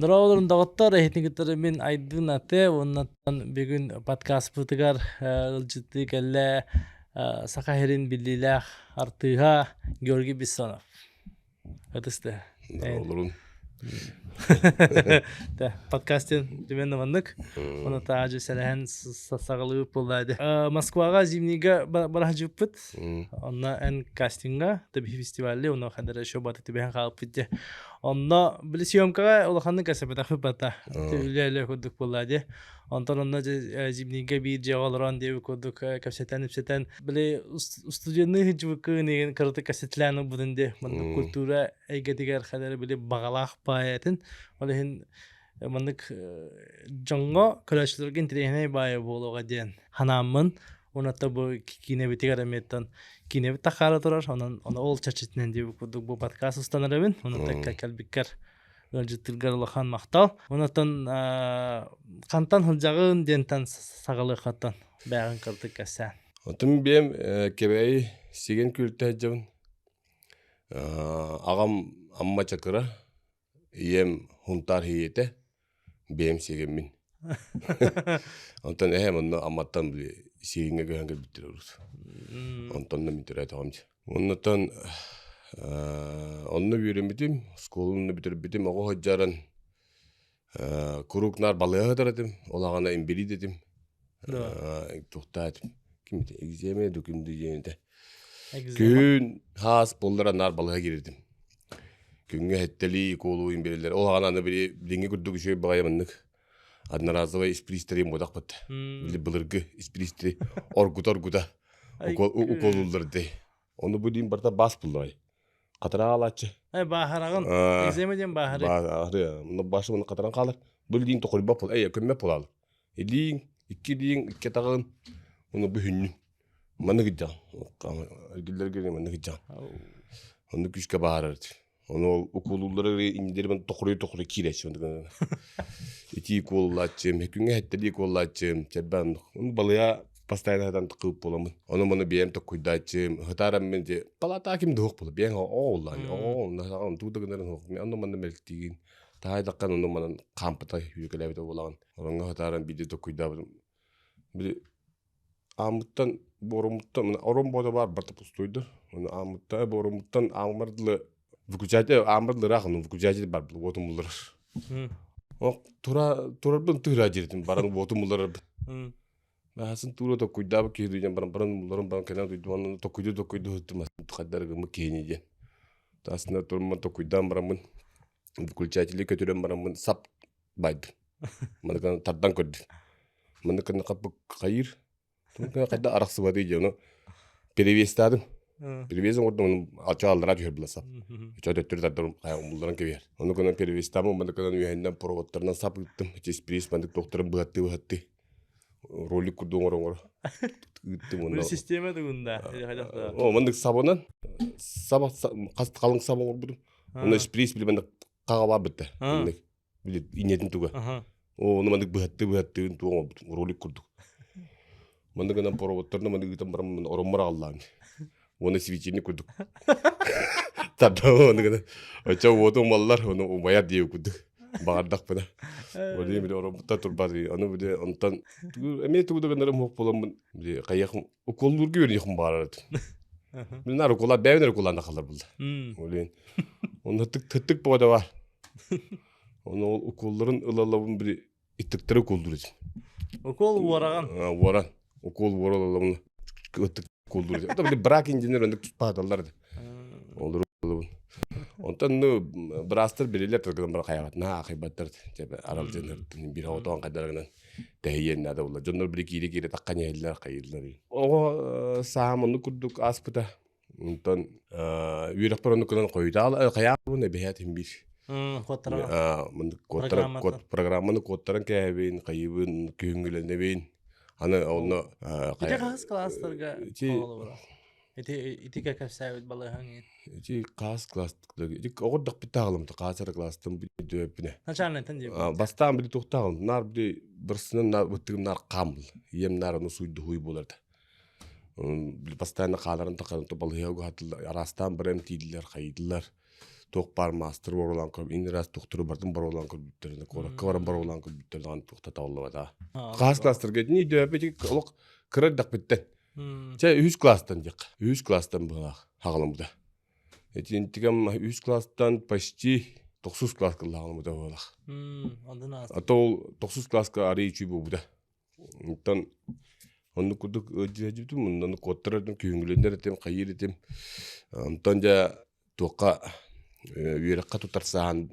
Дорооболорун доҕоттор, эһитин кытары мин Айдын Ате уоннаттан бүгүн подкастпытыгар ыалдьыттыы кэллэ Саха сирин биллиилээх артыыһа Георгий Бессонов. Ытысты. Дорооболорун. Подкастын түмэн маннык. Оны таажы сэлэһэн саҕалыы буолла Москваҕа зимнийга бараһдьыппыт. Онно эн кастинга тэбиһи фестивале онно хадара еще баты түбэһэн хаалбыт дьэ. Онно били съемкаҕа улаханнык кэсэбэтэх бата. Үлэ-үлэ курдук буолла дьэ. Онтон онно зимнийгэ биир дьиэҕэ олорон диэбит курдук кэпсэтэн-ипсэтэн били студенныы сылдьыбыккын игин кыратык кэсэтлээн ылбытын дии. Маннык культура эйгэтигэр хадара били баҕалаах баайатын. Ол иһин маннык дьоҥҥо көрөөччүлэргэ интэриэһинэй баайа буолуоҕа диэн ханааммын уонна бу киинэбитигэр эмиэттэн киинэбит тахаара турар онон ол чэрчитинэн диэбит курдук бу подкаст устанар эбин онон кэлбиккэр ыалдьыттыыргар улахан махтал онон хантан сылдьаҕын диэнтэн саҕалыаххаттан бэйэҕин кырдык кэпсээн Отум биэм Кэбээйи сиген күлтэ сылдьабын. Аҕам Амма Чакыра, Ийэм Һунтаар Һийэтэ, бэйэм сиэгэммин. Онтон эһэм онно Амматтан били сиэҥҥэ көһөн кэлбиттэр урут. Онтон да мин төрөөтөҕүм дии. Оннуттан онно үөрэммитим, оскуоланы бүтэрбитим, оҕо сылдьаран куруук наар балыыһа сытар этим, ол аҕана инбэлиит этим. Туохтаа этим, ким этэ, экземе ду ким диэн этэ. Күн хаас буоллара наар балыыһа киирэрдим. Күҥҥэ сэттэлии укуолуу имбириллэр. Ол аҕана аны били билиҥҥи курдук үчүгэй баҕайы маннык одноразовай испиристэри муодахпыт. Били былыргы испиристэри оргута-оргута укуолууллар дии. Ону бу диин барыта баас булларай. Хатыраҕа алааччы. Э, бааһараҕын. Экзема диэн бааһары. Бааһары. Мына башы мына хатыран хаалар. Бу илииҥ тохойбот буол. Эй, көммөт буолаалы. Илииҥ, икки илииҥ, икки атаҕын. Ону бу хүннүн. Маннык ыдьаҕын. Эргиллэргэ маннык ыдьаҕын. Оннук күүскэ баарар. Ону ол укуулууллары иннилэрин тохуруй-тохуруй киирээччи. Итии куоллааччым, күҥҥэ сэттэлии куоллааччым, чэрбээн ону балыйа постоянно сатан кыып буоламмын. Ону маны бэйэм токкуйдааччым, ытаарам мин дьэ палата ким да суох буола бэйэҥ оҕо уллаан оҕо онтуу да гынарын суох онно манна мэлтиигин таайдаххан ону манан хаампыта үөкэлээбитэ буолаҕын. Ороҥҥо ытааран биирдэ токкуйдаабытым Били ааммыттан буоруммуттан орон буота баар барыта пустуйду. Ону ааммытта буоруммуттан ааммар дылы выключатель ааммар дылы ыраах ону выключатель бар уотум булларар. Ол тура турарбын тыыра дьиритим баран уотум булларарбын. Баасын туура токкуйдаабыт киһи дүйден баран баран булларым баран кэлэн дойду онно токкуйду токкуйду ыттым хайдар гыммыт киһини диэн. Таасына турумман токкуйдаан бараммын выключатели көтүрэн бараммын сап байдым. Маны тардан көрдүм. Маны кынна хаппык хайыр. Хайда арахсыбаты дии ону перевестадым. Перевес оҥордум ону алча аллара түһэр була сап. Өчө төттөрү тардарым хайа кэбиһэр. Ону гынан перевестамым маны кынан үөһэннэн проводтарынан сап ыыттым. Ичи мандык докторым быһатты быһатты. Ролик курдук оҥоро оҥоро. Ыыттым онно. Система тугунда. О, мандык сабынан саба хас халыҥ саба оҥорбутум. Онно сприс били мандык хаҕа битте. Били инньэтин туга. Оо, ону маннык быһаттыы быһаттыын туох оҥорбутум, ролик курдук. Маннык гынан проводтарына маннык ыытан баран ороммор аҕаллаан. Уонна светильник курдук. Тарда ону гынан. Оччо уоту умаллар, ону умайар диэбит курдук. Баҕардахпына. Ол били ороммуттан турбат. Ону били онтон эмиэ тугу да гынарым суох буоламмын били хайыах уколлуурга үөрүйэхпин баҕарар этим. Мин наар уколлар бэйэбин эрэ уколлаан тахаллар булла. Ол Онно тыттык бөҕө да бар. Ону ол уколларын ылалабын били иттиктери уколлуур этим. Укол уораҕан. Уоран. Укол уора ылалабын ыттык уколлуур этим. Это били брак инженер оннук туспааталлар да. Олору ылабын. Онтон ну быраастар билилер тыргынан бар хайаҕат наһаа ахайбаттар аралдьанар биир оҕотоон хайдарынан тэһийиэн наада буолла. Дьоннор били киирэ-киирэ таххан иһэллэр хайыыллар. Оҕо саам оннук курдук ааспыта. Онтон үөрэхпэр оннук гынан хойутаал хайаабын эбэһээт иһин биир. Программаны куоттаран кээһэбин, хайыыбын, күһүҥҥүлэнэбин. Аны онно Ити хаһыс класстарга Ити ити кэпсээбит балыыһаҥ Ити хаас класс ити оҕордохпут таалым хаасара класстан бүдүөппүнэ. Начальнайтан диэбит. Бастаан били туохтааҕым наар били бырсынан наар быттыгым наар хаам был. Ийэм наар ону суйду хуй буоларда. Постоянно хааларын тахарын балыыһа угатылар араастаан бары эмтииллэр хайыыллар. Туох баар маастар боруулаан көр, ин раз тухтуру бардым боруулаан көрбүттэринэ, куоракка баран боруулаан көрбүттэр даҕаны туохта табыллыбата. Хаас класстарга итини өйдөөбүт олох кыра эрдэхпиттэн. Чэ, үһүс класстан диэххэ. Үһүс класстан быһалаах хаҕаламмыта. Итинтигем үһүс класстан почти тохсус класс кыллаҕаламмыта буолах. А то ол тохсус класска арый үчүй буолбута. Онтон оннук курдук ыалдьыбытым, онно куоттарар этим, күһүҥҥүлэнэр этим, хайыыр этим. Онтон дьэ туохха үөрэххэ тутарсаһан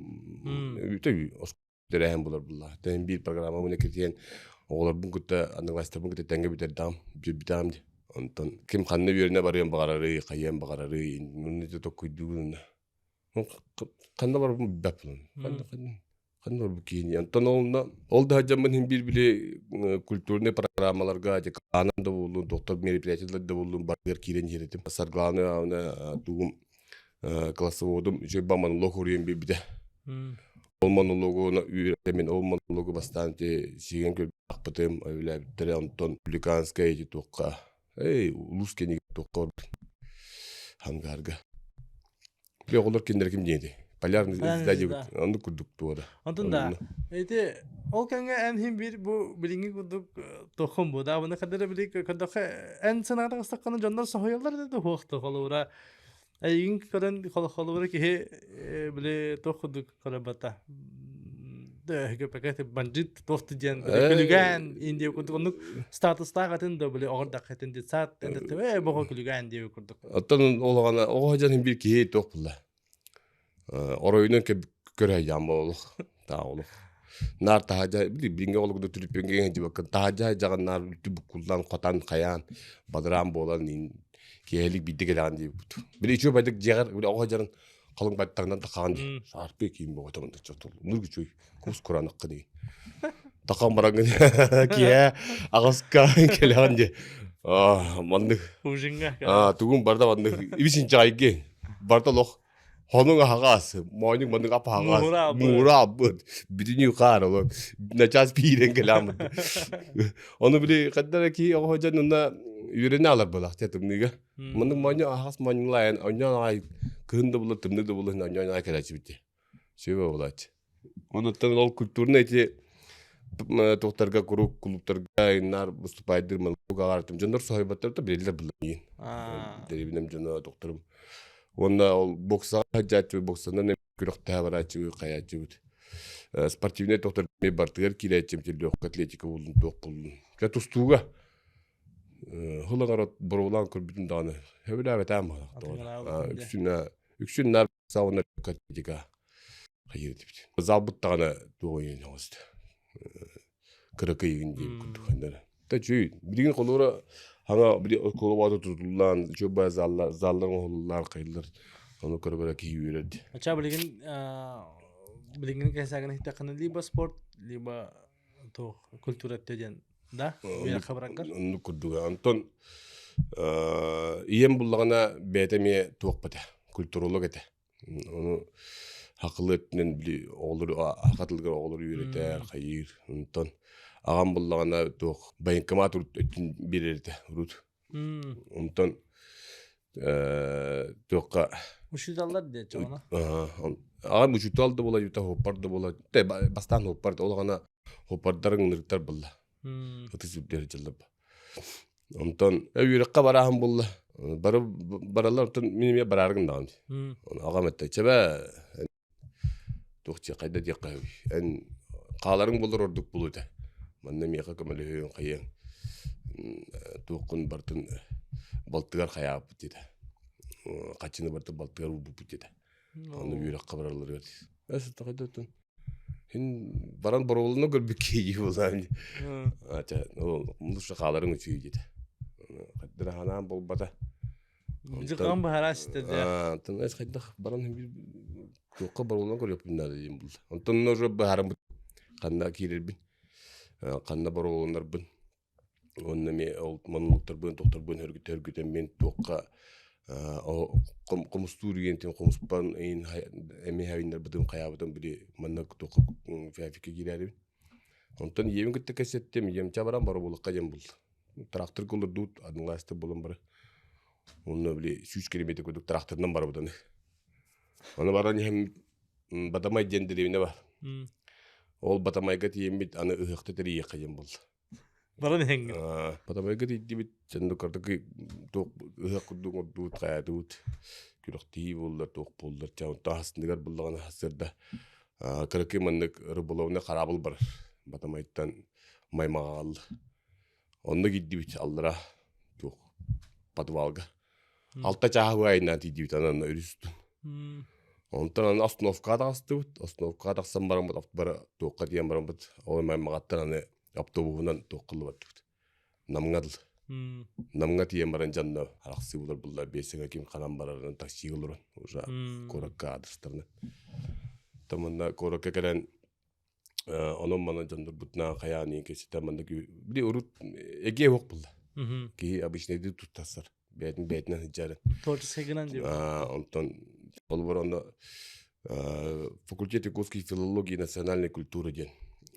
тэрээһин булар булла. Тэһин биир программа муна киртиэн оҕолорбун кытта однокласстарбын кытта тэҥҥэ бүтэрдэҕим, бүтэрбитэҕим дии. Онтон ким ханна үөрэнэ барыан баҕарарый, хайыан баҕарарый, иннинэ токкуйдуубун. Ханна барбын билбэт булан. Ханна ханна барбын киһини. Онтон ол ол да сылдьаммын иһин биир били культурнай программаларга деканан да буоллун, доктор мероприятиелар да буоллун барыгар киирэн иһэр этим. Саргылааны тугум классоводум үчүгэй монолог уруйан биэрбитэ. Ол монологу үөрэтэмин, ол монологу бастаан ити сиигэн көрбөхпүтүм, өйүлээбиттэрэ, онтон Публиканскай ити туохха, эй, улуус кэннигэр туохха Хангаарга. Били оҕолор кинилэр ким диэн этэй? Полярный звезда диэбит, оннук курдук туора. Онтон да, ити ол кэмҥэ эн иһин биир бу билиҥҥи курдук туоххун бу да, бұны кадары били көрдөххө эн санаата ыстаххына дьоннор соһуйаллар да туох холобура Эйигин көрөн холобура киһи били туох курдук көрөбөтө. Дөһгө бандит туох диэн күлүгээн индия курдук оннук статустаах атын да били оҕордах этин детсад ээ боҕо күлүгээн диэби курдук. Оттон олоҕана оҕо дьон биир киһи туох булла. Оройунан көрөйдәм олох. Таа олох. Наар таһаадьа били билиҥҥи олугу түрүппүҥҥэ дьыбаккын таһаадьа дьаҕан наар үлтү буккуллан хотан хайаан бадараан буолан киэһэлик биирдэ кэлэҕин диэбиппит. Били үчүгэй байдык дьиэҕэр били оҕо дьарын халыҥ баттаҕынан тахаҕын дии. Саарпы киин боҕото мында чотул. Нур үчүгэй кус кураанаххын дии. Тахан бараҥын киэһэ аҕаска кэлэҕин дии. Аа маннык. Ужинга. Аа тугун барда маннык ибисинчайги. Барда лох Хонуҥ аһаҕас, моонньук маннык апаһаҕас, муура абыт, бүтүнүү хаар олор, начаас биирэн кэлээммит. Ону били хаддара киһи оҕо дьон онно үөрэнэ алар буолах те тымныыга. Маннык моонньу аһаҕас моонньулаайан онньоон аҕай кыһын да була тымныы да була онньоон аҕай кэлээччибит дии. Сүбэ буолааччы. Онуттан ол культурный эти туохтарга куруук клубтарга иннар выступайдыр малук аҕаартым дьоннор соһуйбаттар да билэллэр булла миин. Дерибинем дьоно докторум. Уонна ол боксаҕа сылдьааччыбыт, боксанан күрэхтэһэ барааччыбыт, хайааччыбыт. Спортивнай доктор бартыгар киирээччим легкая атлетика буллун, туох буллун. Дьэ тустууга хылаҥар боруолаан көрбүтүм даҕаны сөбүлээбэтээм үксүн үксүн наар сауна атлетика хайыр этибит. Залбыт даҕаны туох ыйын оҥост кыракыйыгын диэбит курдук ханнара. Та чүй, билигин холура хаҥа били оскуола тутуллаан, үчүгэй заллар, заллар оҥоһуллар, хайыллар. Ону көрө-көрө киһи үөрэрди. Ача билигин билигин кэсээгин иһиттэххинэ либо спорт, либо туох культура диэн да үөрэххэ бараргар. Оннук курдуга. Онтон ийэм буллаҕына бэйэтэ эмиэ туох этэ, культуролог этэ. Ону хакылы өттүнэн били оҕолору аха тылыгар оҕолору үөрэтэр, хайыыр. Онтон аҕам буллаҕына туох военкомат өттүн биэрэр этэ урут. Онтон туохха Учууталлар диэччи ону. Аҕам учуутал да буола, юта хоппар да буола. Бастаан хоппар олоҕуна хоппардарыҥ ынырыктар булла. Ытыс үрдэр дьыллар. Онтон үөрэххэ барааһын булла. Бары бараллар онтон мин эмиэ барааргын даҕаны. Аҕам этте, чэбэ туох дии хайда диэххэ үһү. Эн хааларыҥ буоллар ордук буолуо этэ. Манна миэхэ көмөлөһүөҥ хайыаҥ туоххун барытын балтыгар хайаабыт диэтэ. Хаччыны барытын балтыгар уурбуппут диэтэ. Аны үөрэххэ баралларыгар. Эс хайда Һин баран боруолуна көрбүт киһи буолаан. Ача, ол лучше хааларыҥ үчүгэй диэтэ. Хайдара ханаан буолбата. Дьыкаан быһаараа ситэрдэ. Онтон эс хайдах баран биир туохха боруолуна көрүөхпүн наада диэн булла. Онтон уже быһаарыммыт ханна киирэрбин, ханна боруолунарбын. Уонна эмиэ ол монологтарбын, тохторбун хөргүтэн мин туохха хомустуур диэн хомуспан эмиэ хайыннарбытым хайаабытым били манна туохха фяфикке киирээрибин. Онтон ийэбин кытта кэпсэттим, ийэм ча баран боробулукка диэн булла. Тракторга олордубут, одноклассник буолан бары. Онно били 100 километр курдук тракторынан барабытаны. Ону баран иһэн Батамай диэн дэриэбинэ бар. Ол Батамайга тиийэммит аны ыһыахта тэрийиэххэ диэн буолла. Баран иһэҥҥин. Батамайга тиийдибит, дьэ кырдык туох ыһыах курдук ордубут, хайаатыбыт. Күрэхтиһии буоллар, туох буоллар. Чэ, онтон хастыныгар буллаҕына сарсыарда кыракый маннык рыболовный хараабыл барар. Батамайтан Маймаҕаҕалла. Онно киирдибит аллара туох подвалга. Алта чааһы айнаан тиийдибит анан өрүс устун. Онтон аны остановкаҕа таҕыстыбыт. Остановкаҕа тахсан бараммыт бары туохха тиийэн бараммыт ол маймаҕаттан аны автобуһунан туохха ыллыбаттыбыт. Намҥа дыл. Намҥа тиийэн баран дьонно арахсыы булар буллар биэсэҥэ ким ханан барарын таксига олорон уже куоракка адрестарынан. Таманна куоракка кэлэн онон манан дьоннорбутунаан хайаан иин кэситэ маннык били урут эгиэ уох булла. Киһи обычнайдыы туттарсар. Бэйэтин бэйэтинэн сылдьарын. Творческий гынан диэн. Онтон холобур онно факультет якутской филологии и национальной культуры диэн.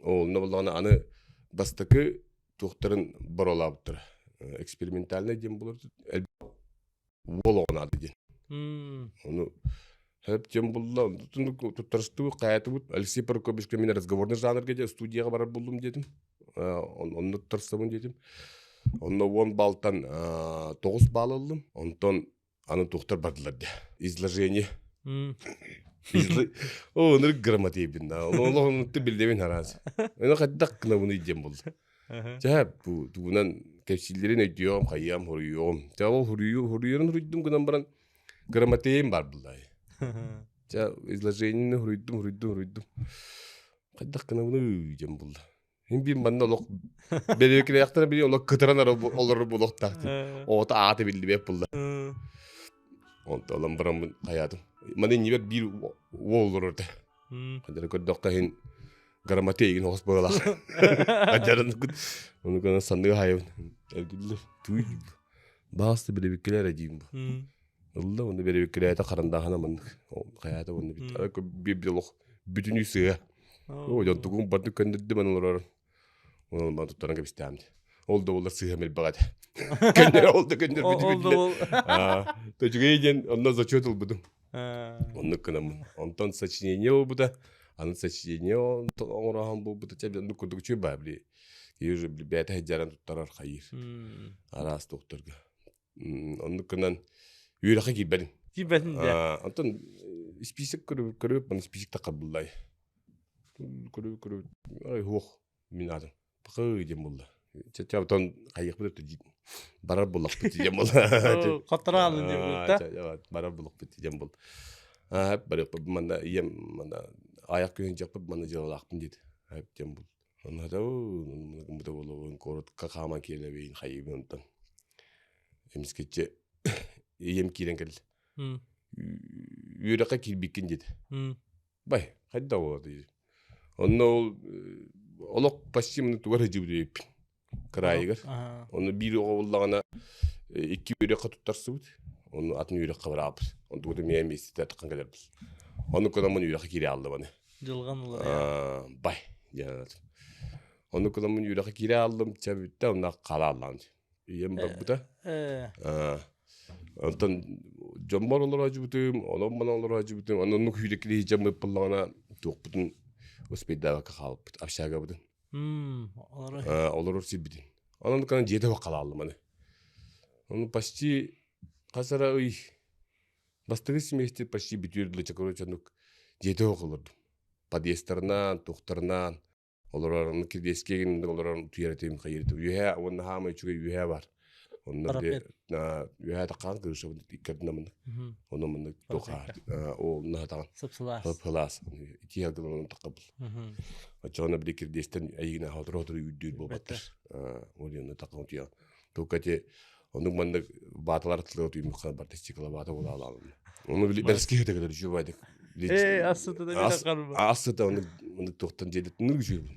Ол онно буллаҕына аны бастакы туохтарын боролаабыттара. Экспериментальный диэн булар. Уол оҕонаады диэн. Ону Хөп диэн булла, туттарыстыбыт, хайатыбыт. Алексей Прокопьевичка мин разговорный жанрга дьэ студияҕа барар буллум диэтим. Онно туттарсабын диэтим. Онно 10 балтан 9 балл ыллым. Онтон аны тухтар бардылар дэ. Изложение. О, ынырык грамотейбин да. Олох биллебин хараас. Оны хайдах гынабыный диэн булла. Чэ, бу тугунан кэпсииллэрин өйдүөҕүм, хайыам, хоруйуоҕум. Чэ, ол хоруйу хоруйарын хоруйдум гынан баран грамотейым бар буллай. Чэ, изложениени хоруйдум, хоруйдум, хоруйдум. Хайдах гынабыный диэн булла. Мин биир манна олох бэриэкилээхтэрэ били олох кытаран олорор буолуохтаах. Оҕото аата биллибэт булла. Онтон олон бараммын хайаатым. Маны иннибэр биир уол олорор этэ. Хадары көрдөххө иһин грамоте игин оҕус быалаах. Адьарын ону гына санныга хайабын. Эргиллер. Туй. Бааста билебиккилер эдиим бу. Ылла онно бэрэбиккилээтэ харандааһына маннык. Хайаата онно бит. Биир олох бүтүнүү сыа. О, дьон тугун барды көннөрдүм аны олорор. Онон ман туттаран кэбистэм. Ол да буоллар сыыһам элбэх этэ. Көннөр ол да көннөр бүтү Төчүгэй диэн онно зачет ылбытым. Оннук гынаммын. Онтон сочинение буолбута. Аны сочинение оҥороһон буолбута. Чэ, оннук курдук үчүгэй баа били. Киһи уже бэйэтэ сылдьаран туттарар хайыыр. Араас докторга. Оннук гынан үөрэххэ киирбэтим. Киирбэтин дии. Онтон исписек көрүп көрүп маны исписек таххабыллай. Көрүп көрүп ай хуох мин аатым. Пахы диэн булла. Чэ отон хайыахпыт барар буллахпыт диэн булла. Хаттараалын диэн булла. Барар буллахпыт диэн бул. Аа барыахпыт манна ийэм манна аяқ күһүн дьахпыт манна дьыалалаахпын диэт. Диэн бул. Онно гыммыта буолуон куоратка хааман киэлэбин хайыыбын онтон эмискэччи ийэм киирэн кэллэ үөрэххэ киирбиккин диэтэ бай хайда буолар диир онно ол олох почти тугар сылдьыбыт эбиппин кыраайыгар онно биир оҕо буллаҕына икки үөрэххэ туттарсыбыт онно атын үөрэххэ бараабыт онтугута миэ миэстэтэ таххан кэлэрбит ону кыламмын үөрэххэ киирэ ааллым аны Дьылҕан уларыйар. Бай диэн Ону кыламмын үөрэххэ киирэ ааллым, чэ бүттэ, онно хаала ааллаҕым. Ийэм барбыта. Онтон дьоммор олороочубутум, онон-манан олороочубутум, онон оннук хүүлэккилии дьаммыт буоллаҕына туохпутун успейдаабакка хаалбыппыт, общагабытын. Олорор сирбитин. Онон кынан дьиэтэ хааллым аны. Ону почти хас эрэ ый Бастакы семестр почти бүтүөр дылы короче оннук дьиэтэ суох олордум. Подъезтарынан, туохтарынан олорор, оннук кирдиэскэ олорон утуйар этим, хайыр этим. Үөһээ уонна хаамай үчүгэй үөһээ бар. Онно үөһээ таххан кырышабын иккэрдинэ маннык. Онно маннык туох ол наһатаҕын. Сып-сылаас. Сып-сылаас. Итии алгыланан таххабыл. Оччоҕуна били кирдиэстэн эйигин хотур-хотур үүрдүүр буолбаттар. Ол онно таххан утуйаҕын. Только эти Оннук маннык бааталар тылыга түймүк барта стеклобата була алалым. Оны били бэрски хете кадar үчү байдык. Э, ассыта да бile карба. Ассыта оны оны туохтан дедит ныр үчү.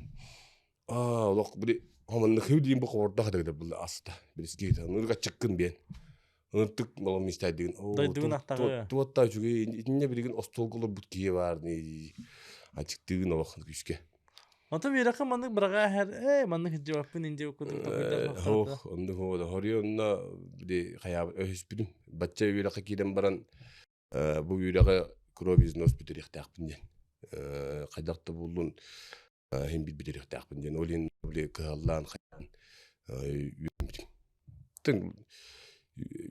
Аа, олох били хоманны хыв дейин бу корда хата кадar били ассыта. Бирски хете нырга чыккын бен. Ыныртык балам мистайдыгын. Дойдугун аттагы. Туотта үчүгэй итинне билигин остуолга олорбут киһи бар ни. Ачыктыгын олох күскэ. Онтон үөрэххэ маннык быраҕа иһэр, ээ, маннык сылдьыбаппын инде курдук толкуйдар Ох, оннук оҕо хоруйа били хайаабыт өһүспүтүм. Бачча үөрэххэ киирэн баран бу үөрэҕи кровь из нос бүтэриэхтээхпин диэн. Хайдах да буоллун иһин бил бүтэриэхтээхпин диэн. Ол иһин били кыһаллаан хайаан үөрэммитим.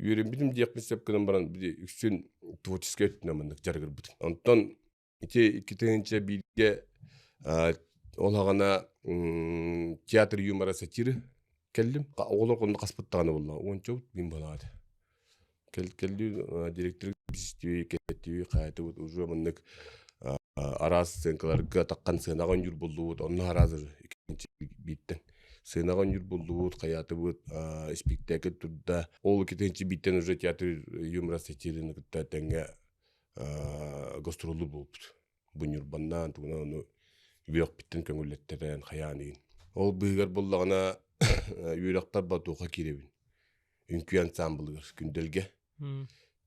Үөрэммитим диэхпин сөп гынан баран били үксүн творческай өттүнэн маннык дьарыгырбытым. Онтон ити 2001-гэ ол аҕана театр юмора сатиры кэллим. Оҕолор онно хаспыт даҕаны буолла. Уонча мин буолаат. Кэл директор бистүү, кэттүү, хаайтыбыт уже маннык араас сценкаларга таххан сыанаҕа оонньуур буллубут. Онно араас иккинчи бииртэн сыанаҕа оонньуур буллубут, хайаатыбыт, испиктээкил турда. Ол иккитинчи бииртэн уже театр юмора сатираны кытта тэҥҥэ гастроллуур буолбут. Бу Ньурбаннаан тугунан ону үөрэхпиттэн көҥүллэттэрэн хайаан иһин. Ол быыһыгар буоллаҕына үөрэхпэр батуха киирэбин. Үҥкүү ансаамбылыгар Күндэлгэ.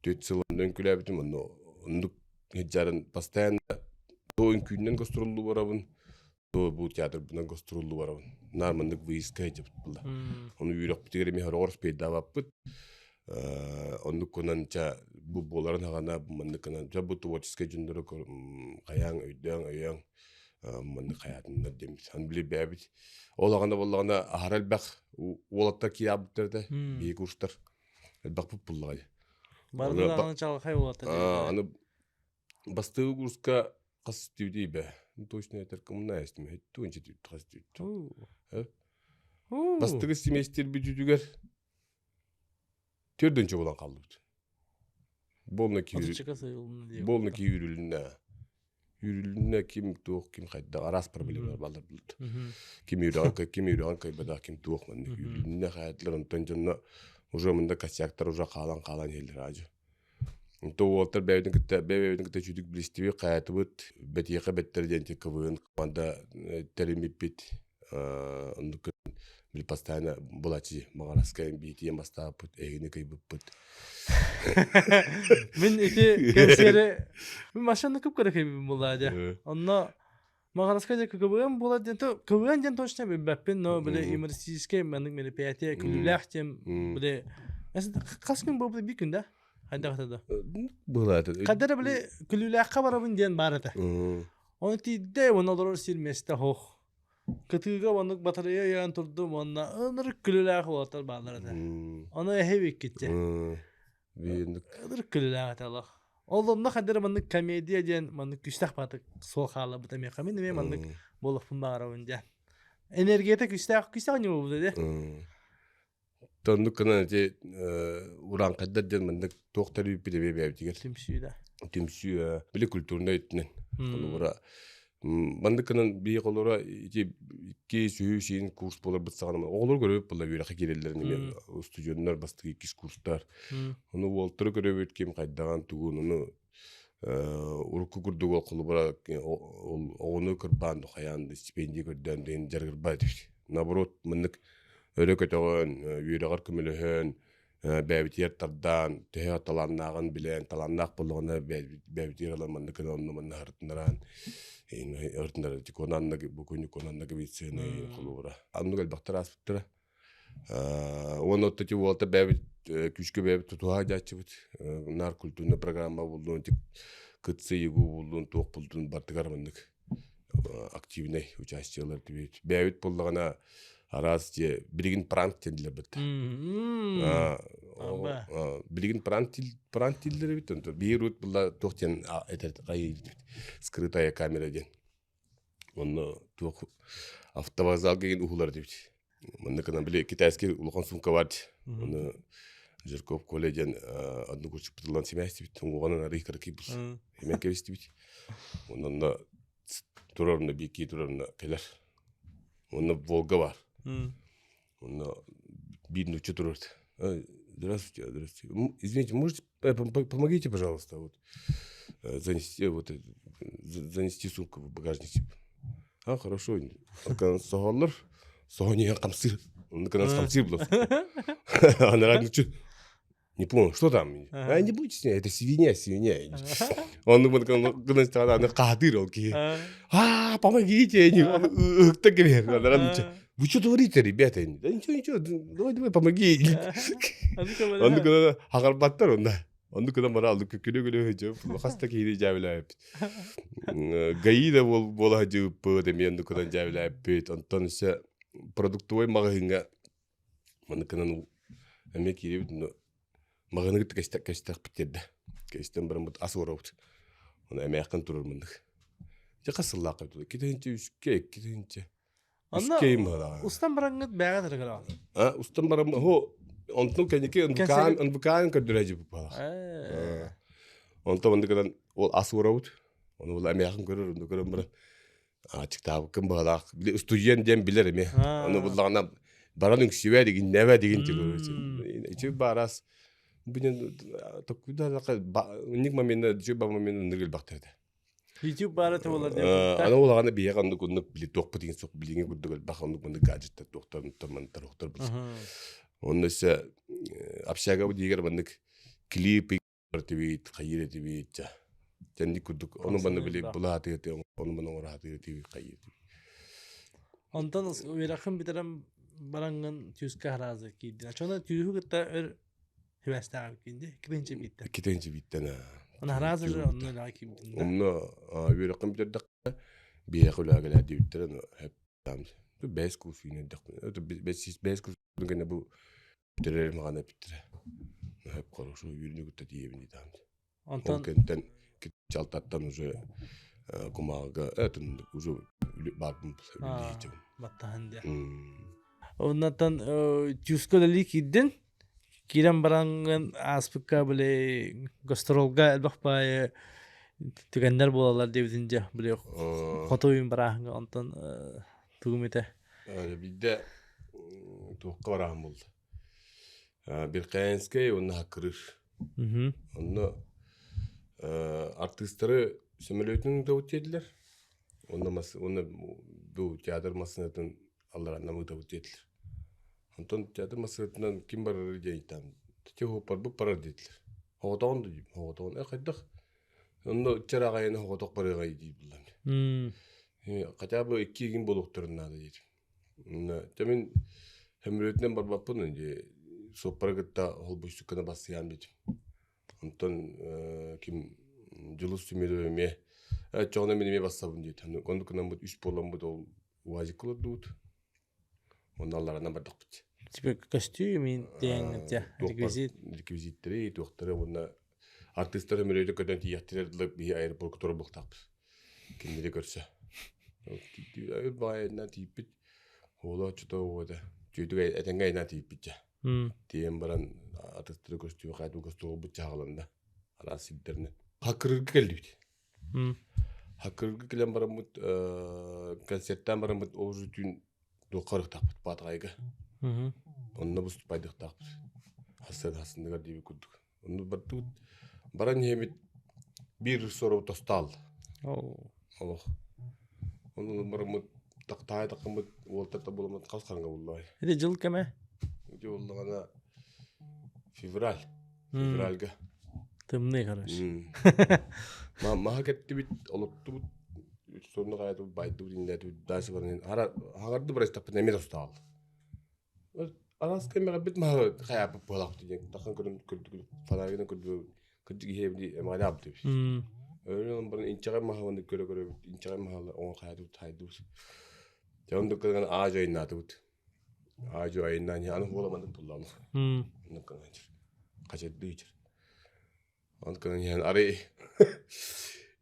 Түөрт сыл онно үҥкүүлээбитим, онно оннук сылдьарын постоянно то үҥкүүннэн гастроллуу барабын, то бу театрбынан гастроллуу барабын. Наар маннык выездка сылдьыбыт буолла. Ону үөрэхпитигэр эмиэ сороҕор успейдаабаппыт. Оннук гынан ча бу буоларын хаҕана маннык гынан дьэ бу творческай дьоннору хайаан өйдөөн өйөөн маннык хайаатыннар диэммит. Аны били бэйэбит ол аҕана буоллаҕына аһара элбэх уолаттар киирээбиттэр этэ биһиги курстар элбэхпит буллаҕай. Бары чалхай уолаттар. Аны бастыгы курска хас түбүтүй бе? Точно этер коммуна эстим. Туонча түбүт хас түбүт. Бастыгы семестр бүтүтүгэр төрдүнчө болан қалдыбыт. Болна ки болна ки үрүлүнэ. Үрүлүнэ ким туох ким хайда араас проблемалар балар булт. Ким үрөөн ким үрөөн кайбада ким туох маннык үрүлүнэ хаятылар онтон дьонно уже мында косяктар уже хаалан хаалан иһэллэр аажы. То уолтар бэйэбитин кытта бэйэбитин кытта чүдүк билистиби хаятыбыт бэтиэхэ бэттэр диэн КВН команда тэриммиппит оннук били постоянно булачи маҕараска биитиэн бастааппыт эһигини кыйбыппыт. Мин ити кэнсиэри мин машина кып көрө кэбибин буоллаа дьэ. Онно Маҕараска дьэ КВН буолар диэн КВН диэн точно билбэппин, но били юмористическай маннык мероприятие күлүүлээх диэн били хас күн буолбут биир күн да хайдах этэ да Была это. Хайдара били күлүүлээххэ барабын диэн баар этэ. Оны тиийдэ уонна олорор сир миэстэ хоох. Кытыыга оннук батарея ыйаан турдум уонна ынырык күлүүлээх уолаттар бааллар этэ. Ону эһэ биккитчэ. Ынырык күлүүлээх этэ олох. Ол онно хадыр маннык комедия диэн маннык күстээх баатык суол хаалабыт эмиэхэ мин эмиэ маннык буолуохпун баҕарабын диэн. Энергията күстээх күстээх ньыма буолбута дии. Тоннук гынан ити урааҥхайдар диэн маннык туох төрүүппүт эбиэ бэйэбитигэр. Түмсүү да. Түмсүү били культурнай өттүнэн. Холобура маннык гынан бии холобура ити икки сүһүү сиин курс буоларбыт саҕана оҕолор көрөбүт буолла үөрэххэ киирэллэрин эмиэ устудьуоннар бастакы иккис курстар. Ону уолтары көрөбүт ким хайдаҕын тугун ону урукку курдук ол холобура оҕону кырбаан хайаан стипендия көрдөөн диэн дьарыгырбат этибит. Наоборот маннык өрө көтөҕөн, үөрэҕэр көмөлөһөн, бэйэбитигэр тардаан, төһө талааннааҕын билэн, талааннаах буоллаҕына бэйэбитигэр ылан маннык гына онно манна ырытыннараан, ырытыннара тиконанна букунньук конанна габицины холобура. Аннык элбэхтэр ааспыттара. Уонна отто ти уолта бэйэбит күүскэ бэйэбит тутуһа дьааччыбыт. Наар культурный программа буллун, тип кытсы егу буллун, туох булдун бартыгар маннык активнай участиелар түбүт. Бэйэбит буоллаҕына араас дьэ билигин пранк дииллэр бытта. Билигин пранк пранк дииллэр эбит онто биир ут була туох диэн этэр скрытая камера диэн. Онно туох автовокзалга деген уһулар дибит. Манна кынан били китайский улахан сумка бар. Оны Жирков Коля диэн одну курчукпутулан симээстибит. Уҥуоҕунан арый кыракый бус. Эмэн кэбистибит. Онно турарына биики турарына кэлэр. Онно Волга бар. Онно биир нучча турар. Здравствуйте, здравствуйте. Извините, можете помогите, пожалуйста, вот занести вот занести сумку в багажник. А, хорошо. Соһоллор, соһониһан хамсыр. Онно кынан хамсыр булар. Анараа нучча Не понял, что там? А не будете снять, это свинья, свинья. Он гынан каадыр ол киһи. А, помогите, так Вы что творите, ребята? Да ничего, ничего, давай, давай, помоги. Он хагарбаттар онда. Оннук гынан баран аллык күлэ-күлэ сылдьыбыт. Хас да киһини дьээбэлээбиппит. ГАИ да буола сылдьыбыппыт, эмиэ оннук гынан дьээбэлээбиппит. Онтон өссө продуктовай маҕаһыыҥҥа маннык гынан эмиэ киирэбит, маҕаһыыны кытта кэстэхпит тиэрдэ. Кэстэн бараммыт ас уорабыт. Ону эмээххин турар маннык. Дьэ хас сыллаахха эбит 2 үскэ 2 Онно үскэ быһалаах. Устан бараҥҥыт бэҕэ тарыгыраҕын. А устан барам хо онтон кэнники Кэнсэри- НВК-н көрдөрө дьибит быһалаах. Онтон маннык гынан ол ас уорабыт. Ону ол эмээхин көрөр, онну көрөн баран ачыктаабыккын быһалаах. Били студент диэн билэр эмиэ. Ону буллаҕына баран үҥсүбэ дигиннэбэ дигин Ичи баарас бинен токкуйда ник моментна дьү ба моментна ныгыл бахтар YouTube баара туолар диэн. Аны улаҕана биһиэхэ оннук оннук били туохпут деген суох билиҥҥи курдук элбэх оннук маннык гаджеттар туохтар мантар охтор бу. Онно өссө общага диигэр маннык клип тибит хайыр этибит Тэнник курдук ону манна били булаатыга ону маны оҥораатыга тиби хайыр. Онтон үөрэххин бүтэрэн бараҥҥын түүскэ хараазы киирдин. Оччоҕуна түүһү кытта өр хибээстээх киирди. Китинчи бииттэн. Китинчи бииттэн. Аны хараазы же онно үлэҕэ киирдин да. Онно үөрэххин бүтэрдэххэ биһиэхэ үлэҕэ кэлээр диэбиттэрэ там бэс курс үүнэрдэхпин бэс курс гэнэ бу бүтэрэр маҕана эпиттэрэ. Хөп хорошо үүрүнү кытта тиийэбин диэтаам. Онтон Ол кэнтэн чалтаттан уже кумааҕыга этин уже баарбын үлэлиһиччим. Баттаһан диэ. Оннаттан тюска үлэлии киирдин. Киирэн бараҥҥын ааспыкка били гастролга элбэх баайы түгэннэр буолаллар диэбитин дьэ били хоту барааһыҥҥа онтон тугум этэ. Биирдэ туохха барааһын буолла. Биркаянскай уонна Хаккырыш. Онно артыыстары сөмөлүөтүн ыытабыт диэтилэр. Онно уонна бу театр массыынатын аллараннан ыытабыт диэтилэр. Онтон театр массыынатынан ким барарый диэн ыйытаам. Те барбыт барар диэтилэр. Оҕотоҕун да диибин, оҕотоҕун. Э хайдах? Онно чараҕайын оҕотох барыаҕай дии буллам. Хотя бы икки игин буолуохтарын наада диэтим. Дьэ мин сөмөлүөтүнэн барбаппын дии суоппары кытта холбуйсуккана бассыйаам диэтим. Онтон ким Дьулус Сүмүрү эмиэ оччоҕуна мин эмиэ бассабын диэтэ. Оннук гынаммыт үс буоламмыт ол УАЗикка олордубут. Онно алларанан бардахпыт. Типа көстүү мин диэн реквизит. Реквизиттэри, туохтары уонна артыыстар сөмөлүөтү көтөн тиийэхтэрэ дылы биһи аэропорка турар буолуохтаахпыт. Кинилэри көрсө. Баайынан тиийбит. Уола оччото уота. Түйдүк этэҥҥэ айнаан тиийбит дьэ. Тиийэн баран артыыстары көстүү хайдах көстүү чаҕыланна. Араас сирдэринэн. Хакырырга кэллибит. Хакырырга кэлэн бараммыт концерттаан бараммыт ол уже түүн туохха барыахтаахпыт Баатаҕайга. Онно выступайдыахтаахпыт. Хассын хасынныгар диэбит курдук. Онно бардыбыт. Баран иһэмит биир сору тостаал. Олох. Онно бараммыт тахтаай таххаммыт уолтар буоламмыт хас хараҥа буллаай. Ити жыл кэмэ? Ити буоллаҕына февраль. Февральга. Тымныы короче. Маһа кэттибит, олоттубут, сонно хаятыбыт, байдыбыт, иннэтибит, дальше баран ара хаҥарды барыстаппыт эмиэ тостаал. Араас кэмэҕэ бит маһы хайааппыт буолаахпыт диэн тахан көрөн көрдүк фонаригынан көрдүк кырдьык иһэбини эмаҕалаах бит. Өлөн баран инчэҕэй маһы көрө көрө инчэҕэй маһы оҥо хайатыбыт хайдыбыт. Дьэ оннук гынан аа дьайнаатыбыт. Аа дьайнаан аны хуола маннык буллааны. Оннук гынан хачырдыы ичер. Оннук гынан иһэн арай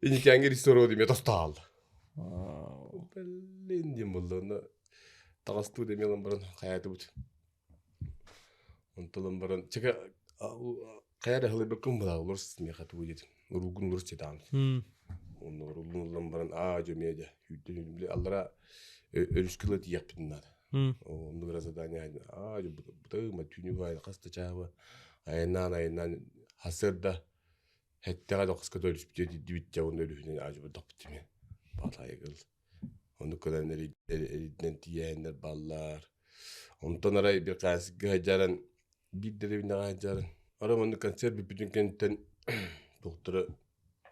иникээҥҥэ исторо диме тостаал. Блин диэн булла онно таҕастыы демиэ ылан баран хайаатыбыт. Онтон ылан баран чека хайа да хылайбаккын булаа олорс миэхэ тугу диэтим. Уругун олорс диэтаҕым. Онно уруулун ылан баран аа дьэ эмиэ дьэ сүүрдэн били аллара өрүскэ ыла тиийиэхпитин наада. Оннук эрэ задание аа дьэ бытыма түүнү баайы хас да чааба айаннаан айаннаан хасыарда Һэттэҕэ дохска өлүспүтэ дидибит дьэ уонна өлүһүнэн аадьыбырдахпыт димэ. Баатаайыгыл. Оннук гынан эридинэн тиийэһиннэр бааллар. Онтон арай бир хаасыкка сылдьаран биир дэриэбинэҕэ сылдьаран арай маннык концерт бүппүтүн кэнниттэн туохтара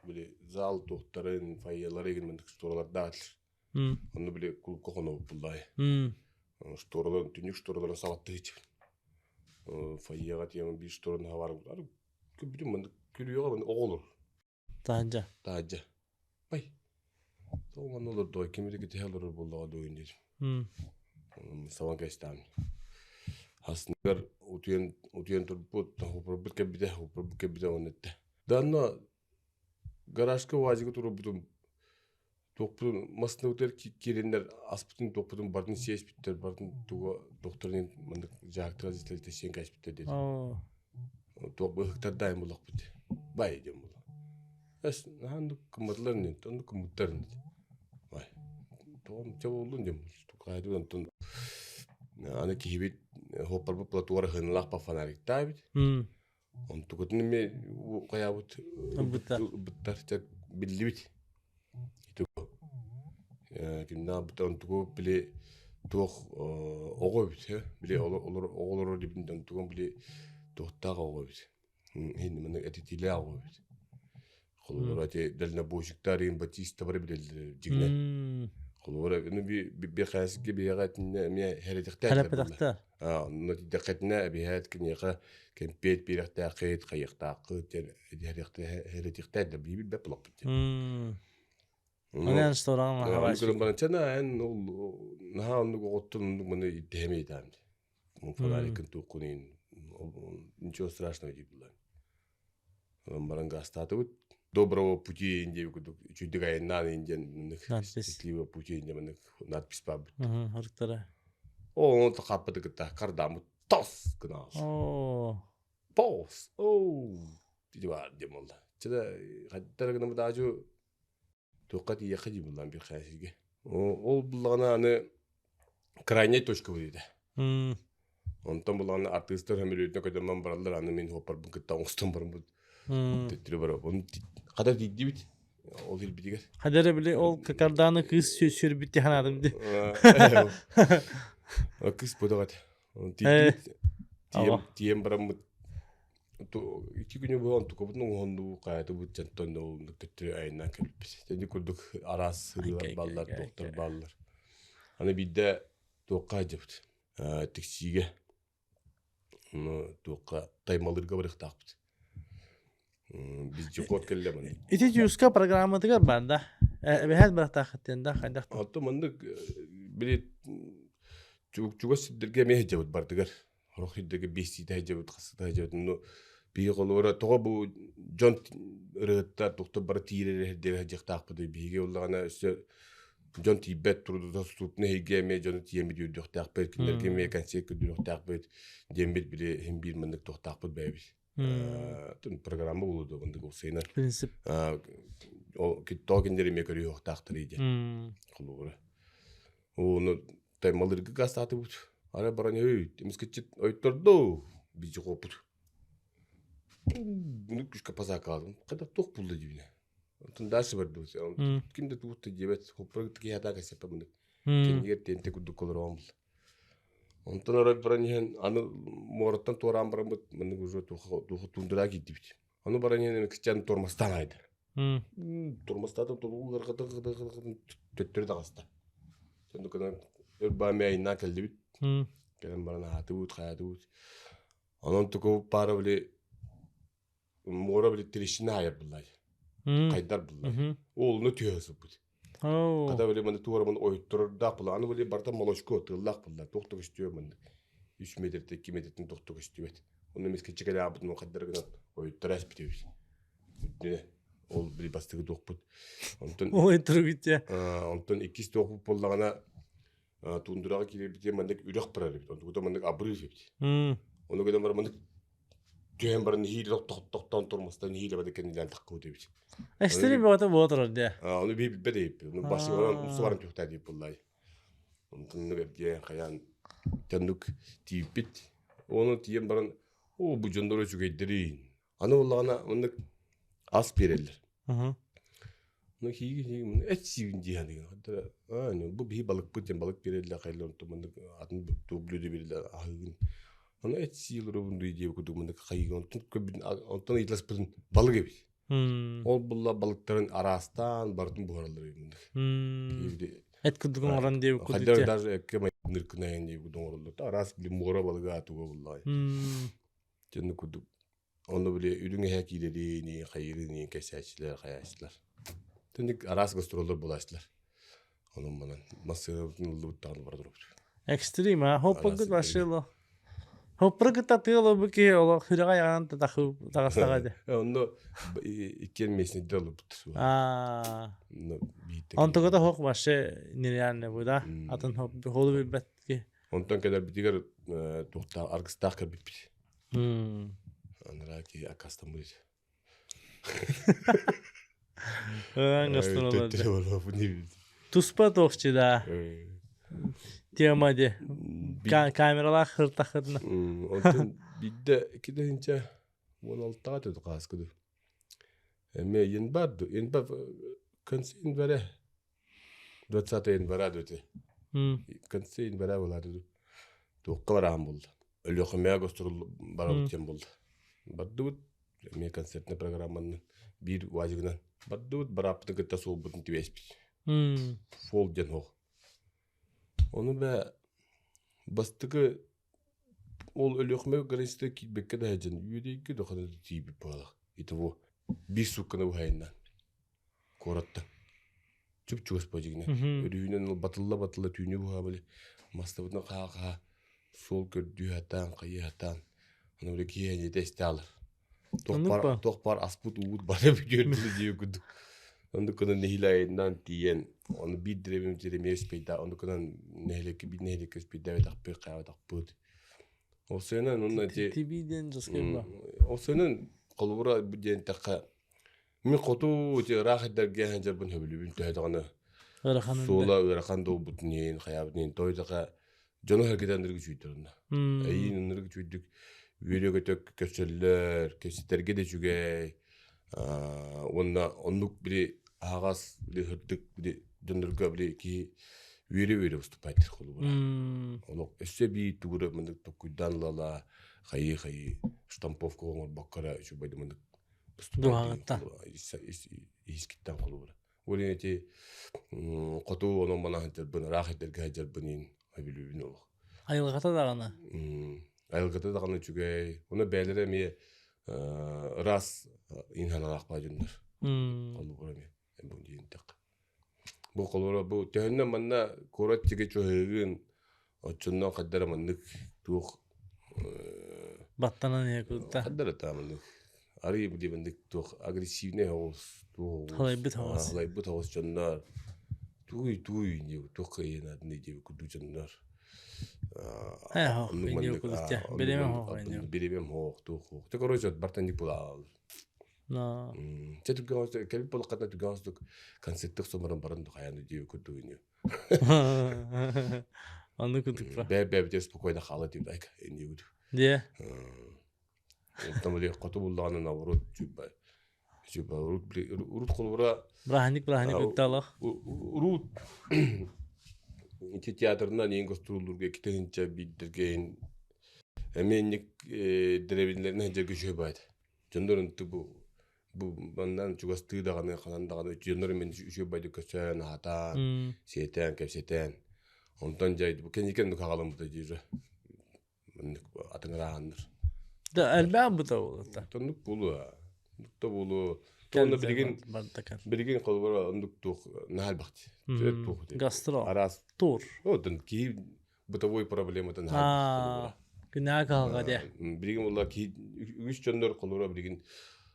били зал туохтарын фойелары игин маннык шторалардаах этилэр. Онно били клубка хонобут буллаай. Штораларын түннүк штораларын саҕаттыы фойеҕа тиийэн биир штораны хабарым Бүтүн маннык Күрүөҕэ оҕолор. Таһырдьа. Таһырдьа. Бай. Тоҕо манна олордо, кими да кэтэһэ олорор буоллаҕа дуо диир. Сабан кэстээн. Хасныгар утуйан утуйан турбут, хупурбут кэлбитэ, хупурбут кэлбитэ уонна эттэ. Данна гаражка УАЗига турбутум туохпутун массыынабытыгар киирэннэр аспытын туохпутун барытын сиэспиттэр, барытын туга докторын маннык дьаһактара зитлэлитэ сиэн кээспиттэр диэтэ. Туох быһыктардаайын буллахпыт. Бай диэн буолла. Эс наһаа кымматылар ини, оннук кыммыттар ини. Бай. Тоҕом чэ буоллун диэн хайдыы онтон аны киһибит хоппарбыт платуара хыналаах па фонариктаабит. Онтукутун эми хайаабыт ылбыттар чэ биллибит. Кимнээх онтугу били туох оҕо эбит били оҕолоро дибин онтугун били туохтаах оҕо эбит маннык этитиилээх оҕо эбит холобура ити дальнобойщиктар иин Батиста бары билэллэр дьиҥинэн холобура ну би биэхээсикке биһиэхэ итиннэ эмиэ хэрэтэхтээх Хэрэппэтэхтэр. Онно тиийдэххитинэ эбиһээт киниэхэ кэмпиэт биэрэхтээххит, хайыахтааххыт диэн хэрэтиэхтээх да биир бэп булаппыт диэн. Онон стораҕын Аны көрөн баран чана эн ол наһаа оннук оҕоттон оннук маны ирдэһэмэй даам. Фонарикын туоххун ничего страшного дии буллан. Онон баран гаастаатыбыт. Доброго пути диэби курдук үчүйдүк айаннаан диэн маннык счастливого пути диэн маннык надпись баабыт. Харыктара. Оо, онто хаппыты кытта кардаамыт тос гынаал. Оо. Тос. Оу. Диди бар диэн буолла. Чада хаттара гынамыт аажу туохха тиийиэххэ дии буллаан бир хайасыга. Ол буллаҕына аны крайняя точка будет. Онтон буллаҕына артыыстар сөмөлүөтүнэ көтөмөн бараллар, аны мин хуоппарбын кытта оҥостон бараммыт төттөрү барабын. Хата тиийдибит ол илбитигэр. Хадара били ол карданы кыыс сүрбүт ханаатым ди. Кыыс бодоҕат. Тиийдибит. Тиийэн бараммыт ити күнү бу онтукабытын оҥоһоннуу хайатыбыт дьонтон ол төттөрү айаннаан кэлбиппит. Ити курдук араас сырыылар бааллар, туохтар бааллар. Аны биирдэ туохха сылдьыбыт Тиксиигэ ну туохха Таймалыырга барыахтаахпыт. Вездеход кэллэ манна. Ити Юска программатыгар бар да. Эбэһээт барахтаахыттен да хайдах. Оттон маннык били чугас сирдэргэ эмиэ сылдьабыт бардыгар. Сорох сирдэргэ биэстиитэ сылдьабыт, хастыта сылдьабыт. Ну биһиги холобура тоҕо бу дьон ырыһыттар тухта бары тиирэр сирдэргэ сылдьыахтаахпытый. Биһиги буоллаҕына өссө дьон тиийбэт трудодоступный эйгэ эмиэ дьону тиийэммит үөрдүөхтээхпит, кинилэргэ эмиэ концерт көрдөрүөхтээхпит диэммит били иһин биир маннык туохтаахпыт бэйэбит. Программа буолуо маннык уопсайынан. Принцип. Ол тоҕо кинилэр эмиэ көрүөхтаахтар диэн. Холобура. Ону таймалыргы гастаатыбыт. Ара баран өй, эмискеччит ойторду бiji хоппут. Ну күшкә пазакаладым. Када туох булды дибине. Онтон дальше бардыбыт. Ким да тугутта диэбэт. Хоппура киһи кэсэппэ муну. Кэннигэр тиэнте курдук олороон бул. Онтон орой баран иһэн аны муораттан туораан бараммыт маннык уже туха тундура киирдибит. Ону баран иһэн киччэн тормостаан айды. Тормостаатым тулугу төттөрү таҕыста. Соннукунан өр баамы айыннаан кэллибит. Кэлэн баран аһаатыбыт, хайаатыбыт. Онон туку пара били муора били трещина айар буллай. Хайдар буллай. Оолуну түһэ сыппыт. Хата били маны туора маны ойутturarдаах була. Аны били барыта молочко тыыллаах булла. Туох да көстүө маннык. 3 метртен 2 метртен туох да көстүбэт. Онно мискеччи кэлэ аабытын хайдар гынан ойуттара эспит эбит. Ол били бастакы туохпут. Онтон Ой, турбите. Онтон иккис туохпут буоллаҕына тундураҕа киирэрбитигэр маннык үрэх барар эбит. Онтукута маннык абырыыр эбит. Ону гынан баран маннык түһэн баран нэһиилэ тохтоон тормозтан нэһиилэ бады кэннилээн таххыбыт эбит. Эстери бөҕөтө буола турар дии. Ону биһи билбэт эбиппит. Ону башы баран умса баран түһүхтээ диэбит буоллаай. Онтон эрдиэн хайаан тэннук тиийбит. Ону тиийэн баран оо бу дьоннор үчүгэйдэрин. Аны буоллаҕына оннук ас биэрэллэр. Ну хиги хиги эт сиибин дии саныгын. Бу биһи балыкпыт диэн балык биэрэллэр хайла онтон маннык атын блюдо биэрэллэр аһыыгын. Аны эт сиилерубун дуу диэбит курдук маннык хайыгын онтон көрбүтүн онтон ыйыталаспытын балык эбит. Ол булла балыктарын араастаан барытын буһараллар эбит маннык. Эт курдук оҥорон диэбит курдук. Хайдах даже экке майгыныркынайын диэбит курдук оҥороллор. Араас били муора балыга туга буллаҕай. Дьонну курдук. Онно били үрүҥ эһэ киирэрини, хайыырыни кэсээччилэр, хайааччылар. Түнүк араас гастроллар буолааччылар. Онон манан массыынабытын ыллыбыт даҕаны бара турабыт. Экстрим, а? Хоппургут вообще Хоппургут атыылы бу киһи олох сүрэҕэ айаҕынан таҕыстаҕа дии. Онно иккиэн местниктер ылбыт. Аа. Онтугата хох вообще нереально бу да. Атын холу билбэт ки. Онтон кэлэрбитигэр туохтаах аргыстаах кэлбиппит. Анараа киһи аккаастаммыт. Туспа туохчу да. Тема де. Камералаах хыртахытына. Онтон бидде кидehинче 16-га төдө кааскыды. Эме январь январь конце января 20 января дөте. Конце января болады. Туохка бараан булду. Өлүөхүмэҕэ гастрол барабыт диэн буолла. Бардыбыт эмиэ концертнай программанан биир уазигынан бардыбыт барааппытын кытта суолбутун түбэспит. Фол диэн суох. Ону бэ бастакы ол Өлүөхүмэ границата киирбэккэ да сылдьан үөдэйгэ да ханна да тиийбит буоллах. Итого биир суукканы быһайыннан куораттан чуп-чугас бадьыгына. Өрүһүнэн батылла-батылла түүнү быһа били мастабытын хаha-хаha суол көрдүү сатаан, хайыы сатаан аны били киһи эйэтэ истэ алар. Туох баар аспыт уубут бары бүтүөр дии курдук. Оннук гынан нэһиилэ айаннаан тиийэн, ону биир дэриэбинэ эмиэ успейда, оннук гынан нэһилиэккэ биир нэһилиэккэ успейдаабатахпыт, хайаабатахпыт. Ол сыанан онно ити Тибии диэн жескайба. Ол сыанан холобура диэн тэххэ Мин хоту ити ыраах эрдэргэ сылдьарбын сөбүлүүбүн төһө даҕаны Ыарахан суола ыарахан да буолбутун иһин, хайаабытын иһин той-таха дьону сэргэтэ ынырык үчүгэйдэр онно. Эйиин ынырык үчүгэйдик үөрэ-көтө көрсөллөр, кэпсэтэргэ да үчүгэй. Уонна оннук били аһаҕас, били сырдык били дьоннорго били киһи үөрэ-үөрэ выступать холобура. Олох өссө эбии тугу эрэ маннык толкуйдаан ыла-ыла хайыы-хайыы штамповка оҥорбокко эрэ үчүгэй маннык Дуһаҕыттан. Иискиттэн холобура. Ол ити хоту онон мана сылдьарбын, ыраах эрдэргэ сылдьарбын иин сөбүлүүбүн олох. Айылҕата даҕаны. Айылҕата даҕаны үчүгэй. Ону бэйэлэрэ эмиэ ыраас инханалаах баа дьоннор. Холобура эмиэ бу диэн Бу холобура бу төһөннөн манна куорат тигэ чуһыгын оччоннон хайдара маннык туох Баттанан иһэ кутта. Хайдара та маннык арый бу маннык туох агрессивный оҕус туох Халайбыт оҕус. Халайбыт оҕус дьоннор туй туй не туох кыйынадны диэби курдук дьоннор Биремем хоох туох хоох. Те короче бартан ник булаал. Чэ түргэн кэлбит буоллаххына түргэн оҕустук концерттык соморон баран хайаан дии курдук ини. Оннук курдук Бээ бээбитигэр спокойно хаала диэбит айка иннибит. Дьэ. Оттон били хоту буллаҕына наоборот чуйбай. Чуйбай урут били урут холобура Бырааһынньык бырааһынньык ытталах. Урут ити театрынан ең гастроллурга 2 тыһыынча биирдэргэ эмиэ инник дэрэбиннэрин сылдьарга үчүгэй баайт. Дьоннор ынты бу маннан чугастыы даҕаны ханан даҕаны дьоннор мен үчүгэй байдык көсөөн аһатаан сиэтээн кэпсэтээн онтон дьай бу кэнникэн хаҕаламмыта диир маннык атыҥырааһыннар Да элбээн бута буолута. Оннук буолуо. Оннук да буолуо. Уонна билигин билигин холобура оннук туох наһаа элбэхти. Туох Гастро. Араас тур. Оттон киһи бытовой проблематын наһаа Күнаа кыһалҕа дии. Билигин буолла киһи үгүс дьоннор холобура билигин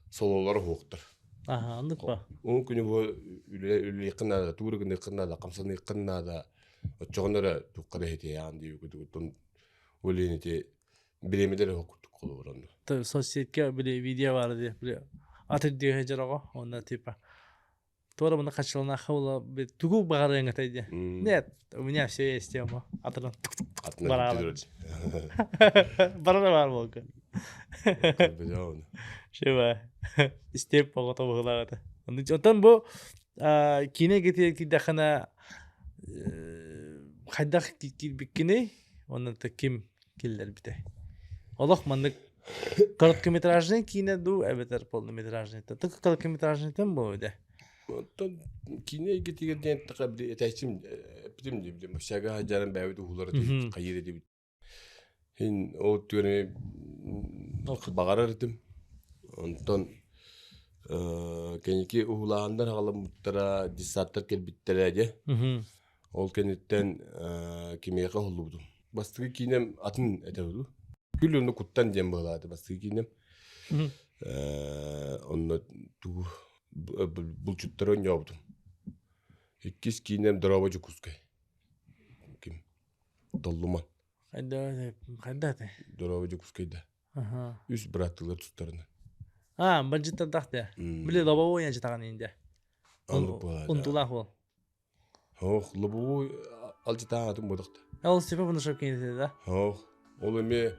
сололоро суохтар. Аха, оннук ба. Уһун күнү бу үлэлиэххин наада, туур гыныаххын наада, хамсаныаххын наада. Оччоҕуна эрэ туохха да иһитиэҕин дии курдук. Ол иһин ити бириэмэлэр суох курдук холобура онно. Соцсетька били видео баар дии, били ат үрдүгэ сылдьар оҕо уонна типа Туора мына хачыланаха була тугу баҕарыаҥ этэй диye. Нет, у меня все есть тема. Атынан бараалар. Барара баар буолга. Шеба. Истеп оҕото быһылаҕата. Оттон бу киинэ китиэр киирдэххинэ хайдах киирбиккиний онно ким киллэрбитэй? Олох маннык короткометражный киинэ дуу эбэтэр полнометражный так короткометражныйтан буолуо дэ Оттон киинэ эйгэтигэр диэн эттэххэ били этээччим эппитим дии били мощага сылдьарын бэйэбит уһулар этибит хайыыр этибит. Һин ол түгэни баҕарар этим. Онтон кэнники уһулааннар аҕаламмыттара, десанттар кэлбиттэрэ дьэ. Ол кэнниттэн кимиэхэ уһуллубутум. Бастакы киинэм атын этэ дуу. Күл онно куттан диэн быһалаата бастакы киинэм. Онно тугу булчуттары оонньообутум. Иккис киинэм Дорообо Дьокуускай. Ким? Толлуман. Хайда этэй? Дорообо Дьокуускайда. Үс бырааттыылар тустарына. А, бандьыттардах да. Били лобовой янчытаҕан инде. Унтулаах уол. Ох, лобовой алдьытаан атын буолуохта. Ол Степа Бунашев кинитэ да? Ох, ол эмиэ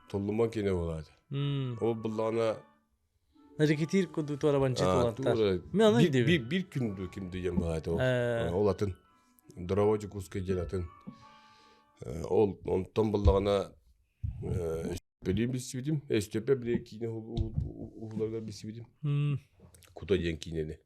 Толлуман кине буолаады. Ол буллаҕына Рэкетир курдук туора банчыт уолаттар. Мен аны диэбин. Биир күн дуу ким диэн баҕайы ол. Ол атын. Дорообо Дьокуускай диэн атын. Ол онтон буллаҕына Бэлиэн билсибитим. Өстөпө били киинэ уһуларыгар билсибитим. Кута диэн киинэни.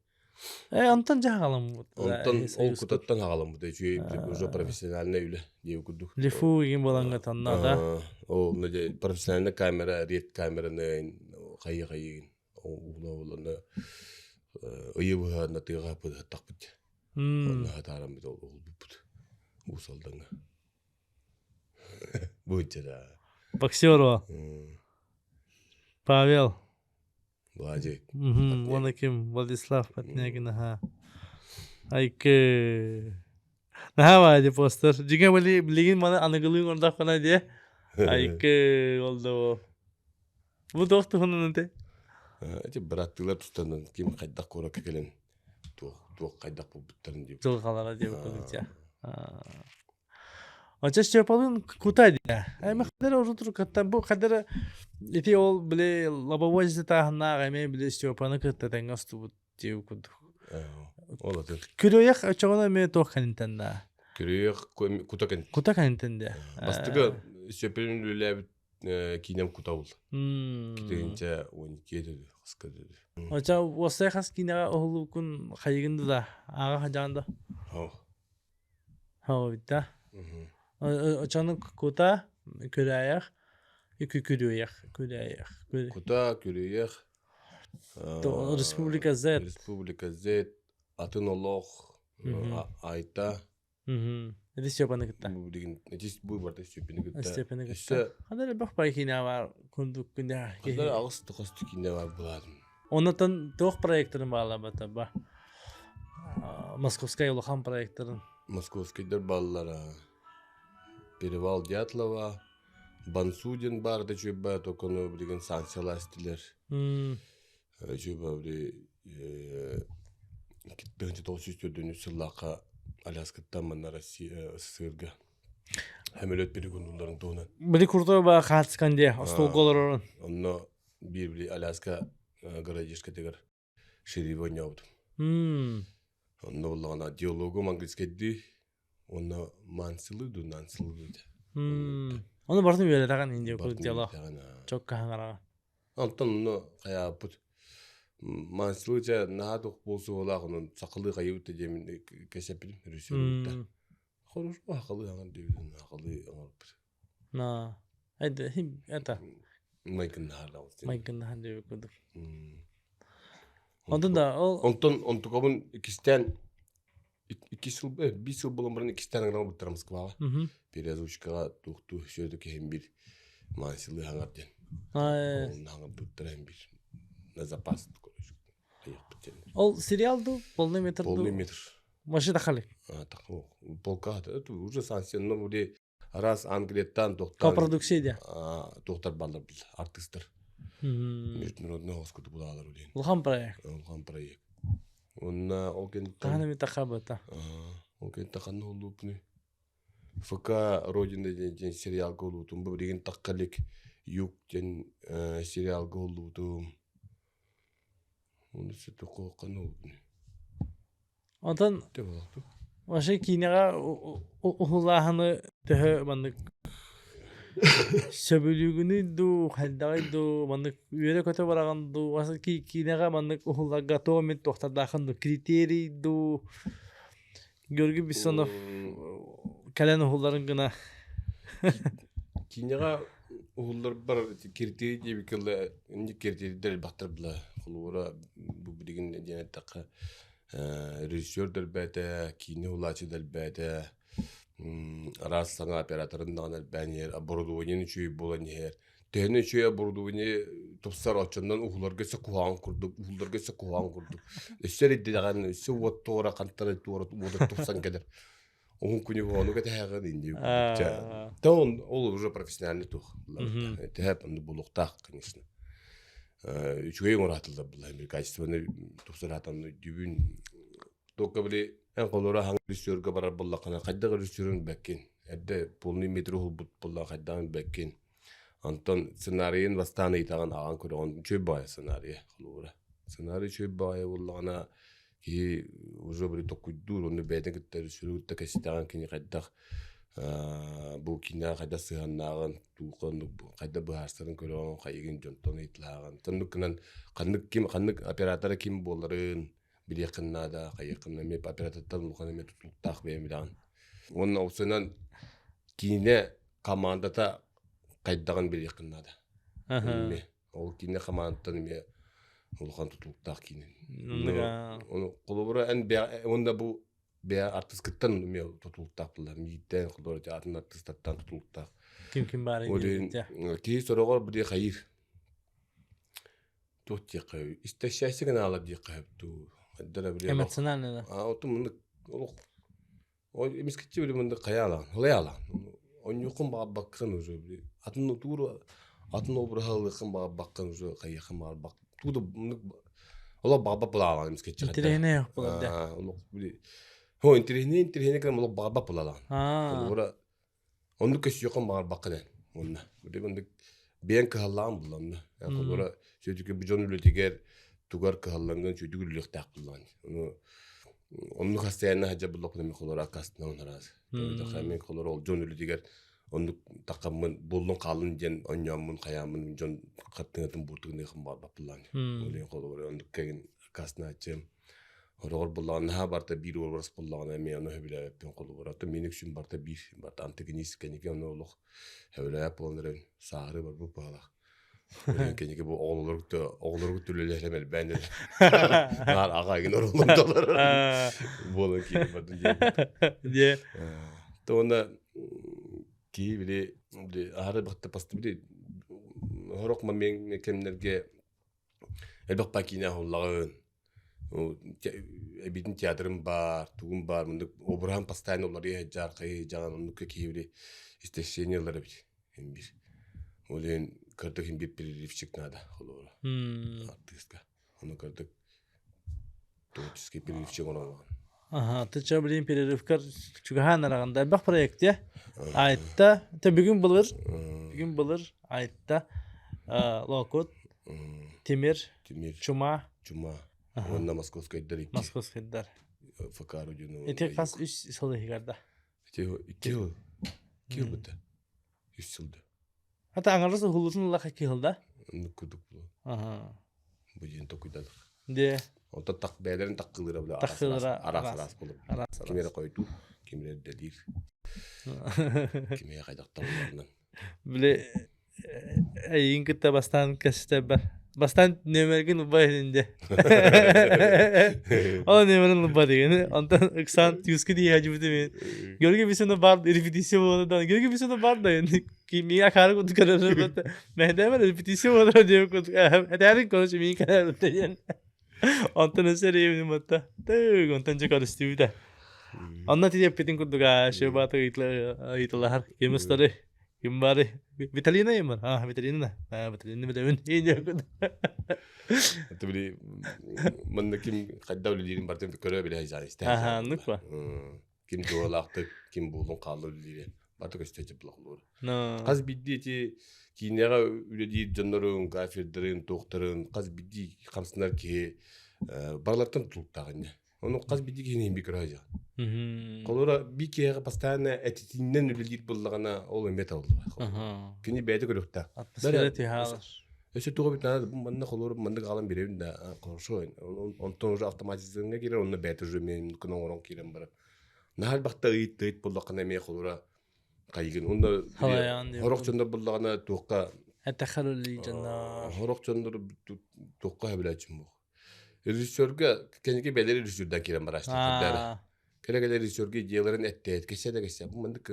Э, онтон дьэ хаҕаламмыт. Онтон ол кутаттан хаҕаламмыт. Үчүгэй уже профессиональный үлэ диэбит курдук. Лифу игин буоланга танна да. Ол профессиональная камера, ред камераны хайы-хайыгын уһула улана ыйы быһа тыаға тахпыт. Онно хатаараммыт ол булбут. Уусалданга. Буччара. Боксер Павел. Владик. Уонна ким? Владислав Патнягин, аха. Айкы. Наһаа баайы постер. Дьиҥэ били билигин маны аныгылыын ордоххуна диэ. Айкы ол Бу туох туһунан ити? Эти быраттыылар тустанан ким хайдах куоракка кэлэн туох туох хайдах булбуттарын дип. Дьылҕалара диэбит курдук Оччо Степалыын кута дии. Эми хадара урут кытта бу хадара ити ол били лобовой тааһыннаах эмиэ били Степаны кытта тэҥҥэ устубут диэбит курдук. Ол атын. Күрүөйэх очоҕуна эмиэ туох кэнинтэн да? Күрүөйэх кута кэн. Кута кэнинтэн да. Бастакы Степаны үлэлээбит киинэм кутабыл. Китинчэ 12 дөдү, хаска дөдү. Оча уоссай хас киинэҕэ уһулуккун хайыгын да ааҕа хадьаан да? Хоо. Хоо-битта. Очону кута күрээйэх, күрүөйэх, күрээйэх. Кута, күрүөйэх. Республика Z. Республика Z, атын олох, Айта. Эти Степаны кытта. Билигин эти бу барда Степаны кытта. Степаны кытта. Ханна элбэх бай киинэ бар курдук күнэ. Ханна аҕыс тохосту киинэ бар буладым. Онотон туох проекторын баалаабата ба? Московскай улахан проекторын. Московскайдар бааллара. Перевал Дятлова, Бансудин баар да чүбэ токону билигин санкциялаастылар. Чүбэ били 1994 сыллаахха Аляскаттан манна Россия СССРга Хөмөлөт перегонуларын туһунан. Били курдук ба хаатскан дии, остуолга олорорун. Онно биир били Аляска городишкатыгар шериф оонньообутум. Онно буллаҕына диалогум английскайдыы уонна мансылыы дуу нансылыы дуу этэ. Ону барытын үөрэтэҕин индия курдук диалог. Чокка хаҥараҕа. Онтон онно хайааппыт мансылыы чэ наһаа туох буолсуолаах онон сахалыы хайыбыт да диэмин кэсэппитим режиссер Хорошо, хахалыы аҥар диэбитин хахалыы оҥорбут. На. Это. Майгыннаһар Майгыннаһар диэбит курдук. Онтон да ол Онтон онтукабын иккистээн икки сыл биир сыл буолан баран иккистээн ыҥыран ылбыттара Москваҕа. Переозвучкаҕа туохтуу все-таки иһин биир маансылыы хаҥар диэн. Ол хаҥарбыттара иһин биир на запас короче айахпыт диэн. Ол сериал ду полный метр ду Полный метр. Вообще тахали. Полка это уже санкция, но вроде раз Англияттан тоқтар Копродукция де. Тоқтар балдар был артистер. Международный хоскуту булалар уден. Улахан проект. Улахан проект. Онна ол кенттен Тахана ми тахабата. Ол кенттен ханна олупны. ФК Родина диэн сериалга олуутум. Бу билигин таххалик Юг диэн сериалга олуутум. Оны сөтө қоққан олупны. Онтон вообще киинэҕэ уһулааһыны төһө маннык сөбүлүүгүнүй дуу, хайдаҕый дуу, маннык үөрэ-көтө бараҕын дуу, киинэҕэ маннык уһулларга туох эмит туохтардааххын дуу, критерий дуу, Георгий Бессонов кэлэн уһулларын гына Киинэҕэ уһулларбар киртиги диэбиккэ инник киртиирдэр элбэхтэр була. Холобура, бу билигин диэн эттэххэ, режиссер да элбээтэ, киинэ уһулааччы да элбээтэ, араас саҥа операторын даҕаны элбээн иһэр, оборудование үчүгэй буолан иһэр. Төһөнү үчүгэй оборудование тупсар оччонон уһуларга өссө куһаҕан курдук, уһулларга өссө куһаҕан курдук. Өссө эрэйдэнэҕин, өссө уот туора хантан туора уота тупсан кэлэр. Уһун күнү ону кэтэһэҕин инди Та он ол уже профессиональный туох. Тэһэп онну булуктаах, конечно. Үчүгэй оҥоратыллар булла качественный тупсаратан дүбүн только били эн холоро хаҥ режиссерга барар буллаххына хайдах режиссерун бэккин эрдэ полный метр уһулбут булла хайдаҕын бэккин Онтон сценарийын бастаан ыйытаҕын ааҕан көрөҕүн үчүгэй баҕайы сценарийа холобура. Сценарий үчүгэй баҕайы буоллаҕына киһи уже били токуйдуур уонна бэйэтин кытта режиссеру кытта кэпсэтэҕин кини хайдах бу киинэҕэ хайдах сыһыаннааҕын туохха хайдах быһаарсарын көрөҕүн хайыгын дьонтон ыйыталаһаҕын оннук гынан ханнык ким ханнык оператора ким буоларын билиэххин наада хайыаххын эмиэ оператортан улахан эмиэ тутулуктаах бэйэм билэҕин уонна уопсайынан киинэ командата хайдаҕын билиэххин наада. Эмиэ ол киинэ командаттан эмиэ улахан тутулуктаах киинэ. Ону холобура эн уонна бу бэйэ артыскыттан эмиэ тутулуктаах буолла. Мииттэн холобура атын артыыстартан тутулуктаах. Ким ким баар Киһи сороҕор бу хайыр туох диэххэ истэщээччи гынаалар диэххэ сөп дуу. Эмоционально да. А оту муннук олох Ол эмискэччи били мында хайаалаан, халайаалаан. Онньуоххун баҕарбаккын уже били атын туур атын обраһалыаххын баҕарбаккын уже хайыаххын баҕарбак туу да мындык олох баҕарбат булаалаан эмискэччи Интэриэһинэй буолар да. Олох били Хо интэриэһинэй интэриэһинэй гынан олох баҕарбат булаалаан. Холобура оннук көстүөххүн баҕарбаккын эн уонна били мындык бэйэҥ кыһаллаан булланна. Холобура сөдүкэ бу дьон үлэтигэр тугар кыһаллангын сөдүк үлэлиэхтээх буллаан. Ону Оннук хастайанна сылдьар буллахпына мин холоро аккаастанабын араас. Мин холоро ол дьон үлэтигэр оннук таххаммын буоллун хааллын диэн онньооммун хайааммын дьон хаттыҥатын бууртугун баалбаппылаан. Ол холобура оннук кэгин аккаастанааччым. Хороҕор буллаҕына наһаа барта биир уобарас буллаҕына эмиэ ону сөбүлээбэппин холобура. Оттон мин үксүн барта биир барта антагонист кэнники ону олох сөбүлээбэт буолан эрэн сааһырыы барбыт баалаах. Кэнники бу оҕолоргут үлэлэһэн элбээн наар аҕа игин ороллонтолор буолан киирэн бардым диэ То уонна киһи били аһары бахта пасты били хорох момент кэмнэргэ элбэх пакине аһыллаҕын эбитин театрым баар тугум баар мындык обраһым постоянно уларыйа сылдьар хайыы дьаҕан оннукка киһи били истощение ылар эбит бир ол иһин кырдык иһин бир перерывчик надо холобура артыыска ону кырдык творческий перерывчик оҥороллоҕун Аха, тыча блин перерывкар чугаһаан араҕанда элбэх проект я. Айтта, те бүгүн былыр, бүгүн былыр айтта Локут, Тимир, Тимир, Чума, Чума, уонна Московскайдар икки. Московскайдар. ФК Родину. Ити хас үс сыл иһигэр да. Ити икки жыл. Икки жыл бытта. Үс сылда. Ата аңарыс уһулутун ыллаха икки жыл да? Оннук курдук булу. Аха. Бу диэн токуйдадык. Де. Онтон так бэйэлэрин таккылыра бile Таккылыра араас араас болуп. Араас Ким эрэ хойдуу, ким эрэ дэлиир. Ким эрэ хайдахтан Били эйигин кытта бастаан кэстэбэр. Бастаан нүөмэргин ылба иһин дьэ. Ол нүөмэрин ылба деген. Онтон ыксаан тюска диэһэдьибитим мин. Георгий Бисена бар репетиция буолар да. Георгий Бисена бар да. Миңа акаары курдук көрөр. Мэһдээмэр репетиция буолар диэн курдук. Этээрин короче миин кэлэр диэн. Онтон өссө эрийэбин батта. Тык онтон дьэ көрүстүбүтэ. Онно тиийэппитин курдук аа шөбаты ыйыталаһар. Ким ыстары? Ким бары? Виталина им А, Виталина. А, Виталина билэбин. Это били манна ким хайда үлэлиирин бартын көрө билэ истэ. Аха, оннук ба. Ким дуолаахтык, ким буолун хаалла үлэлиирэ. Барта көстө дьаплахлуур. Хас бидди эти киинэҕэ үлэлиир дьоннорун, кафедрын, туохтарын, хас бидди хамсанар киһи барылартан тутулуктаах инне. Ону хас биирдии киһини иһин көрө сылдьаҕын. Холобура, биир киһиэхэ постоянно этитиинэн үлэлиир буоллаҕына, ол эмиэ табыллыбат. Кини бэйэтэ көрүөхтээх. Атмосфера түһаалар. Өссө туох эбит наада, манна холобура маннык аҕалан биэрэбин да, хорошо. Онтон уже автоматизмҥа киирэр, онно бэйэтэ уже мен оҥорон киирэн барар. Наһаа элбэхтэ ыйыт-ыйыт буоллаххына эмиэ холобура. Хайгын онно Халайаан диye. Хорох дьоннор буллаҕына туохха Этехалли дьоннор. Хорох дьоннор туохха хөбүлээччим буох. Режиссерга кэнники бэлэри режиссердан киирэн барааччылар. Кэлэ-кэлэ режиссерга идеяларын эттэйт, кэсэ да кэсэ. Бу маннык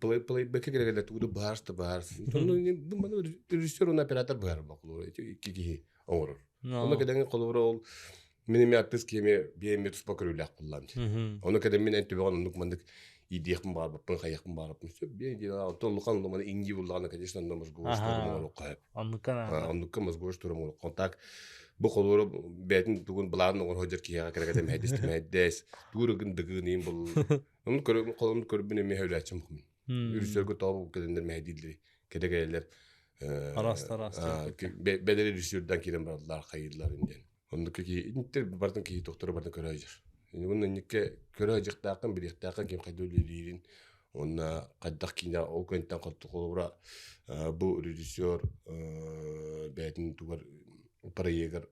плейбэкке кэлэ-кэлэ тугу быһаарс да быһаарс. Бу маннык режиссер уонна оператор быһаар бокулур. Икки киһи оҥорор. Онно кэлэҥин холобура ол мин эмиэ артыыс киһи биэми туспа көрүүлээх буллаам дии. Ону кэлэн мин эн түбэҕин оннук маннык идиэхпин баҕарбаппын, хайыахпын баҕарбаппын сөп биэ идея онтон улахан улахан инди буллаҕына конечно онно мозговой штурм оҥоруохха сөп. Оннукка наада. Оннукка мозговой штурм оҥоруохха. Так бу холобура бэйэтин тугун былаанын оҥоро сылдьар киһиэхэ кэрэгэтэ мэһэйдэс мэһэйдэс тугу гын дыгын иин был Онну көрө холом көрбүн эмиэ өлөөччүм хум. Үрүсөргө тоҕо кэлэннэр мэһэйдииллэри кэлэ кэлэлэр Араас араас. Бэдэр режиссердан киирэн бараллар хайыыллар диэн. Оннук киһи интер бардын киһи тохтору бардын көрө сылдьар. Уонна инникке көрө сылдьыахтааххын, билиэхтээххин ким хайда үлэлиирин уонна хайдах киинэ ол кэнниттэн холобура бу режиссер бэйэтин тугар проегар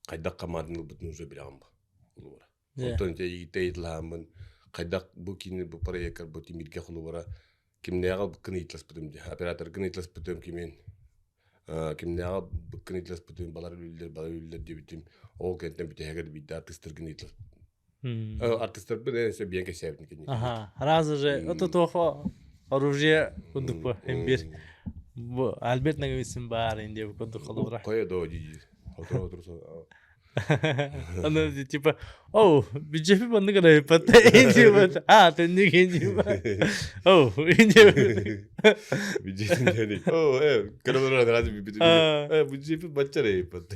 хайдах хамаатын ылбытын уже билэҕин бу холобура. Онтон ыйыталаһаммын хайдах бу киини бу проеккар бу тимиргэ холобура кимнээҕи быккын ыйыталаспытым дии операторгын ыйыталаспытым кимин кимнээҕи быккын ыйыталаспытым балар үлэлэр балар үлэлэр диэбитим ол кэнниттэн бүтэһигэр биирдэ артыыстаргын ыйыталаспытым артыыстарбын эн өссө биэн кэпсээбитин кэнники Аха, сразу же это туох оружие курдук бу имбир бу Альберт Наговицын баар инде курдук холобура Қоя доо дии отур отур Аны типа, оу, бюджети маннык арайпат, инди а, тэнник инди оу, инди Бюджетин дени. О, көрөлөр ради бюджет. Бюджети бачча арайпат.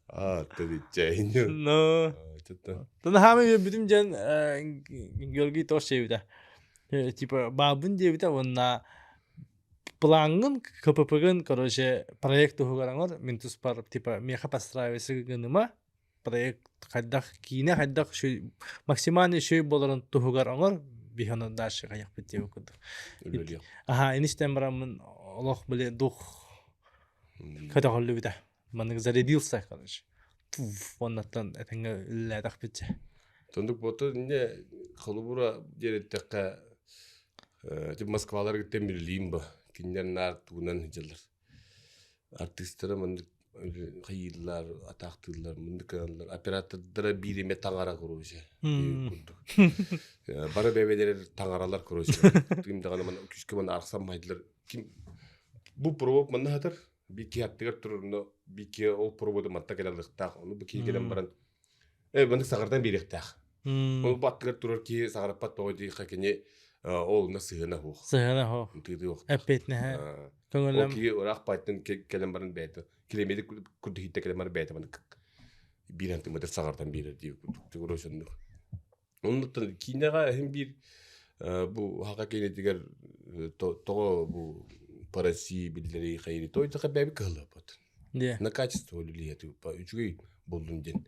А, тэди чайню. Но. Тана хами бүтүм дьэн Георгий тош диэбитэ. Типа, баабын диэбитэ уонна плаҥҥын КПП-гын короче проект туһугар оҥор мин туспар типа миэхэ подстраивайся гыныма проект хайдах киинэ хайдах максимально үчүгэй буоларын туһугар оҥор биһи ону дальше хайахпыт диэбит курдук аха инистэн бараммын олох били дух көтөҕүллүбүтэ маннык зарядился короче уоннаттан этэҥҥэ үлэлээтэхпит Тондук буоту не холобура диэреттэххэ тип Москвалар кытта мирлиим ба кинилэр наар тугунан сылдьаллар артыыстара маннык хайыыллар атаахтыыллар мындык гыналлар оператордара биир эмэ таҥара короче курдук бары бэбэлэр таҥаралар короче ким даҕаны ман күүскэ ман арахсан майдылар ким бу провод манна хатар би киһи аттыгар турар но би киһи ол проводу манта кэлэн ылыахтаах ону бу киһи кэлэн баран маннык саҕардан биэриэхтээх ол бу аттыгар турар киһи саҕараппат тоҕо диэххэ кини ол онно сыһыана суох сыһыана суох тыытыы эппиэтинэһэ көҥүлэм ол киһи ыраах байтын кэлэн баран бэйэтэ килэмиэти курдук иһиттэ кэлэн баран бэйэтэ маннык биир антымытыр саҕардан биэрэр дии курдук оннуттан киинэҕэ иһин биир бу хака киинэтигэр тоҕо бу по России биллэрии хайыри той таха бэби кыһыллаппыт на качество үлэлиһэ үчүгэй буллун диэн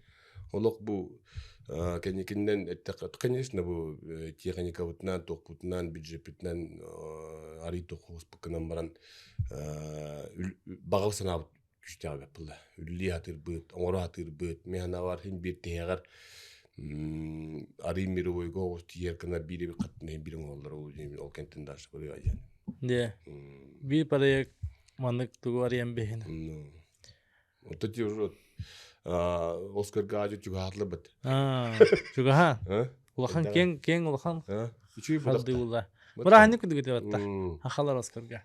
олох бу кэнникиннэн эттэххэ конечно бу техникабытынан туохпутунан бюджеппитинэн арый туохпуккунан баран баҕа санаабыт күүстээх эбит буолла. Үлэлии сатыырбыт, оҥоро сатыырбыт. Мин санаабар син биир тиһэҕэр арый мировойга оҕус тиийэр гына биир эбит хаттын биир оҥоһоллор ол кэнтэн дальше барыа диэн. Дьэ. Биир проект маннык тугу арыйан биһин. Ото ти уже Оскарга ажы чугаһатлыбыт. Чугаһа. Улахан кең кең улахан харды була. Бырааһынньык курдук этэ Хахалар Оскарга.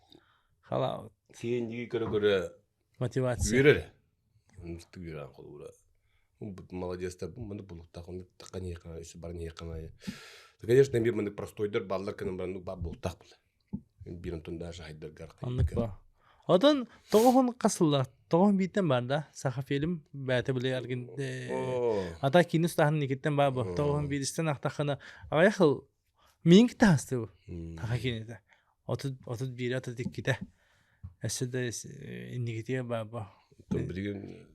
Хала. Сиэн дии көрө-көрө мотивация. Үөрэр. Ыныртык үөрэн холобура. Молодецтар маны булуктаах оннук такка өссө баран иһиэххэ Конечно, бир маны простойдар баллар кынан баран ба бултаах була. Бир онтон даже хайдаргар. Оннук ба. Отон тоҕоһун хасылла тоҕоһун бииттен бар да саха фильм бэйэтэ били аргин ата кини устаһын никиттен баа бу тоҕоһун бииристен ахтахына аҕайахыл Миин таһасты бу. Таха кинитэ. 31 32-те. Өссө да инникитигэ баба. Билигин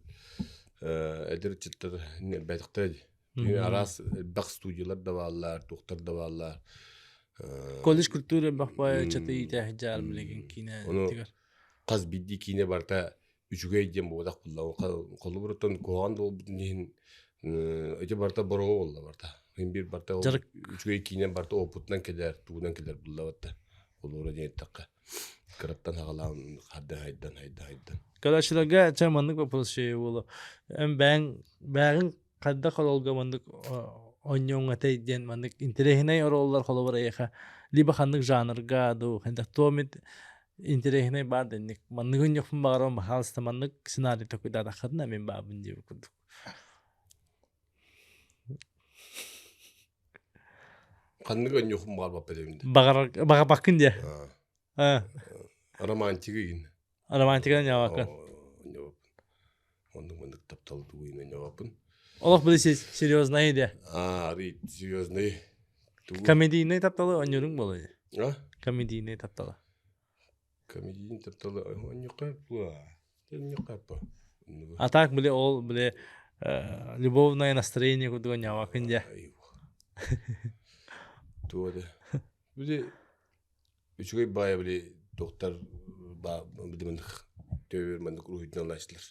эдэр ыччаттар элбэтэхтэр дии. Араас элбэх студиялар да бааллар, туохтар да бааллар. Колледж культура элбэх баай ыччаты иитэ дьаал билигин киинэ тигэр. Хас биирдии киинэ барыта үчүгэй диэн буолбатах буолла. Холобуруттан куһаҕан да буолбутун иһин ити барыта боруо буолла барыта. Хин бир барта Дьарык. үчүгэй киинэн барта опытынан кэлэр, тугунан кэлэр буллабатта. Олора диэн эттэххэ. Кыраттан хагалаан хайдан хайдан хайдан хайдан. Короче, чэ маннык вопрос шеи буолу. Эн бэйэҥ бэйэҕин хайдах оруолга маннык оонньуоҥ этэй диэн маннык интэриэһинэй оруоллар холобур эйиэхэ либо ханнык жанрга дуу хайдах туом интэриэһинэй баар дэнник манныгы оонньуохпун баҕарабын баһаалыста маннык сценарий толкуйдаатаххытына мин баабын диэбит курдук. Ханнык оонньуохпун баҕарбаппын эбин Баҕарар баҕарбаккын диэ. Аа. Романтика игин. Романтиканы ньаабаккын. Оннук маннык таптал тугуйна ньаабаппын. Олох били серьезный де. Аа, ри серьезный. Комедийный тапталы оонньууруҥ буолуо. А? Комедийный тапталы. Комедийный тапталы оонньуохха була. Оонньуохха А так били ол били любовное настроение курдук ньаабаккын дьэ. Туо де. Били Үчүгэй баайа били доктор били маннык төбөр маннык уруһуйдунан лаачтылар.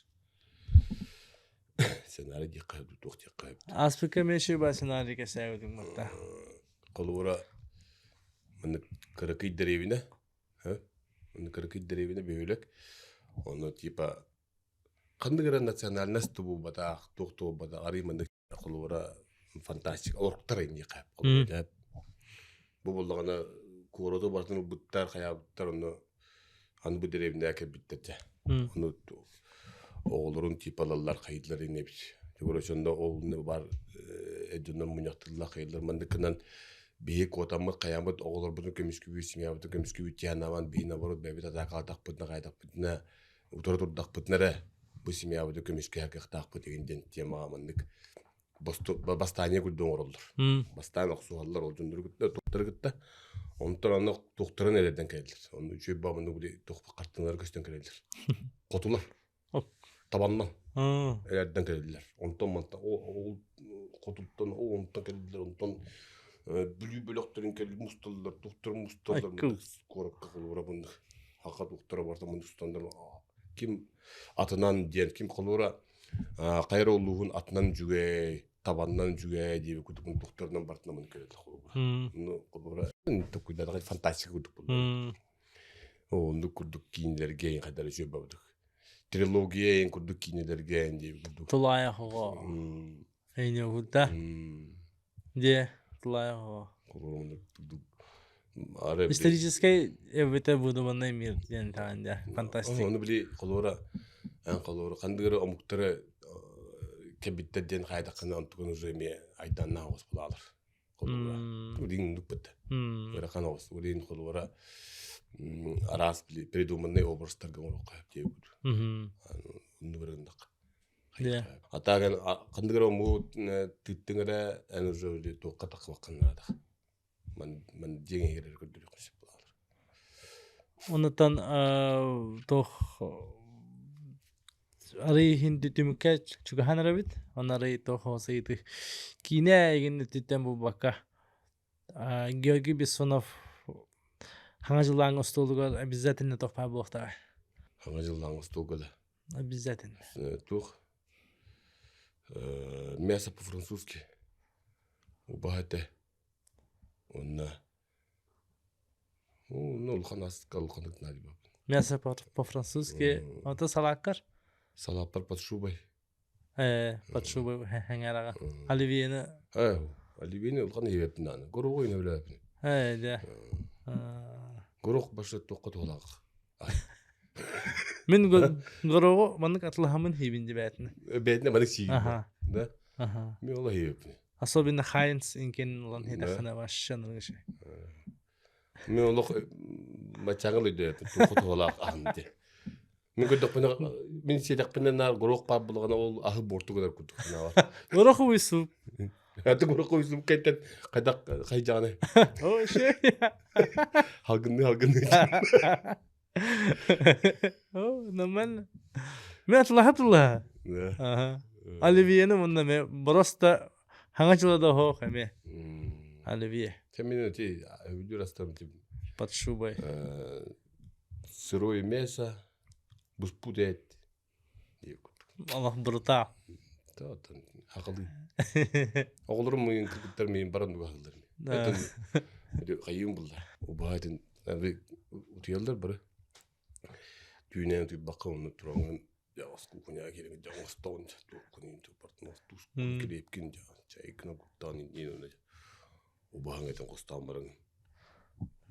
Сценарий диэххэ туох диэххэ Ааспыкка эмиэ ба сценарий кэсээбитиҥ батта. Холобура маннык кыракый дэриэбинэ, маннык кыракый дэриэбинэ бөһүөлэк. Ону типа ханнык эрэ национальность тубулбатах, туох туолбатах, арый маннык Холобура, фантастика олорктар инниэхэ. Холобура, бу буллаҕына куораты барытын ылбыттар, хайаабыттар, онно аны бу дэриэбинэҕэ кэлбиттэр дьэ. Ону оҕолорун типа ылаллар, хайдылар иннэбит. Короче, онно ол бар дьоннор мунньахтыллар, хайдылар манныкынан биһи куотаммыт, хайааммыт оҕолорбутун көмүскүүбүт, семьябытын көмүскүүбүт тиһанабан биһи наоборот бэйэбит атаакалаатахпытына, хайдахпытына утары турдахпытына эрэ бу семьябытын көмүскэһэр кыахтаахпыт игин диэн темаҕа маннык бастаанньа курдук оҥороллор. Бастаан охсуһаллар ол дьоннору кытта, туохтары кытта. Онтон аны туохтарын элэрдэн кэлэллэр. Онно үчүгэй баабыны били туох хартыналар көстөн кэлэллэр. Хотулар. Табаннан элэрдэн кэлэллэр. Онтон мантан ол хотуттан ол онтон кэлэллэр. Онтон Бүлүү бөлөхтөрүн кэлин мусталлар, туохтарын мусталлар. Куоракка холобура бунных хака туохтара барта мустандар ким атынан диэн ким холобура хайра улууһун атынан үчүгэй табаннан үчүгэй диэби курдук туохтарынан бартынан маны кэлэллэр холобура ну холобура токуйдадаҕай фантастика курдук буолла оннук курдук киинэлэргэ хайдары үчүгэй бабдык трилогия эн курдук киинэлэргэ диэби курдук Тулаайах оҕо Эйнеугута Дьэ, тулаайах оҕо. Историческай эбэтэ выдуманный мир диэн таҕан дьэ, фантастик. Ону били холуора эн холуора хандыгары омуктары кэбиттэр диэн хайдаххына онтугун уже эмиэ айдааннаах оҕус булаалар. Холуора. Удин нукпут. Ырахан оҕус. Удин холуора араас придуманный образтарга оҥоруохха диэбит. Онну барындак. А так ханнык эрэ омугу тыыттыҥ эрэ эн уже туохха тахсыбаккын наадах. Ман ман дьиэҥ иһигэр көрдөрүөххэ сөп буолалар. Онутан туох арый иһин түмүккэ чугаһан эрэбит. Оны арый туох ыйытыы киинэ игин өттүттэн булбакка Георгий Бессонов хаҥа дьыллааҥы остуолугар обязательно тохпаа буолуохтаҕа. Хаҥа дьыллааҥы остуолга да Обязательно. Туох мясо по-французски убаһа этэ уонна ну улахан аска улаханнык наадыйбаппын. Мясо по-французски ото салааккар? Салааппар под шубой. Под шубой хэҥэрэҕэ. Оливьены Оливьены улахан иһибэппин даҕаны. Горугу иһин өлөөппүн. Дьэ. Горух башы туохха туһалаах. Мин гороҕу маннык атылаһаммын хиибин дибээтинэ. Бээтинэ маннык сиигин. Да? Мен ола хиибиппин. Особенно Хайнс инкен улан хитахана вообще ныргышы. Мен олох мачаңыл өйдөппүн туохха туһалаах аһын де. Мин көрдөхпүнэ мин сиэтэхпинэ наар горох баар булаҕына ол аһы буорту гынар курдук санаабар. Гороховый суп. Аты гороховый суп кайтан хайдах хайдьаҕаны. О, ши. Халгынны халгынны. О, нормально. Мен атылаха тыллаха. Ага. Оливьены мунна ме просто хаҥа жыла да хоох эме. Оливье. Мен ти өйдүр астам ти под шубой. Сырое мясо буспут эт. Аллах брута. Оттон хахалыы. Оҕолорум миин кыргыттар миин баран угаһыллар. Этин хайыым булла. Убаһатын утуйаллар бары. Түүнээн утуйбакка онно тураҥын кухняға киирэн дьэ оҥостоҕун туоххун туппартын тус килиэпкин дьэ чайкына куттаан иин онно убаһаҥ этин хостоон баран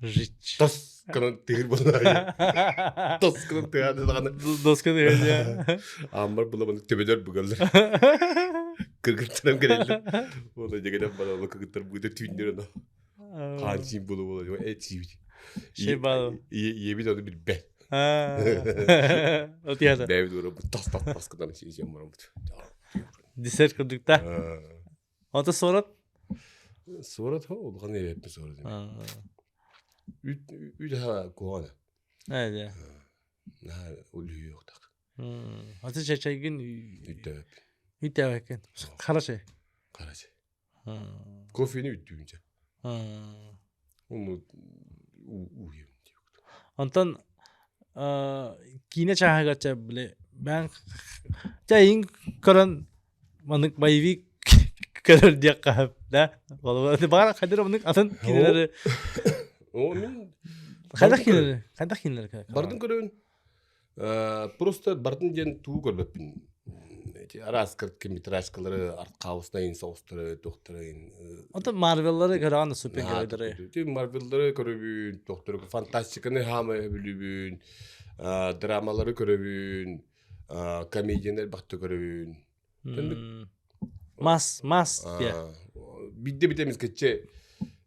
Жить. Тос гынан тыыр буолла. Тос гынан тыааны даҕаны. Доска тыыр Ааммар була төбөлөр бугаллар. Кыргыттарым кэлэллэр. Уола дьэгэнэн бара ол кыргыттар быыта түүннэр оно. Хаан сиин була була эт сиибит. Шей бал. Ийэбит ону билбэт. Отуяда. Бэйбит ура тас тас тас гынан сиэн бараммыт. Десерт курдукта. Ото суорат? Суорат хо улахан эбэппин суорат. Үт үт ха куһаҕана. Ээ. Наһаа үлүйүөхтэх. Аты чачайгын Үттэбэппин. Үттэбэккин. Хара чай. Хара чай. Кофени үттүүн чэ. Уну уйум Онтон киинэ чааһыгар чэ били бээн чэ иин көрөн Маннык боевик көрөр диэххэ да. Баҕар хайдах маннык атын кинилэри О, мин хайдах кинилэри хайдах кинилэри бардын көрөбүн. Просто бардын диэн тугу көрбөппүн. Эти араас короткометражкалары, артхауснайын соҕустары, туохтарын. Ото Марвеллары көрөҕөн супергеройдары. Ти Марвеллары көрөбүн, туохтары фантастиканы хаама өбүлүбүн, драмалары көрөбүн, комедияны элбэхтэ көрөбүн. Мас, мас диye. Бидде бите мискече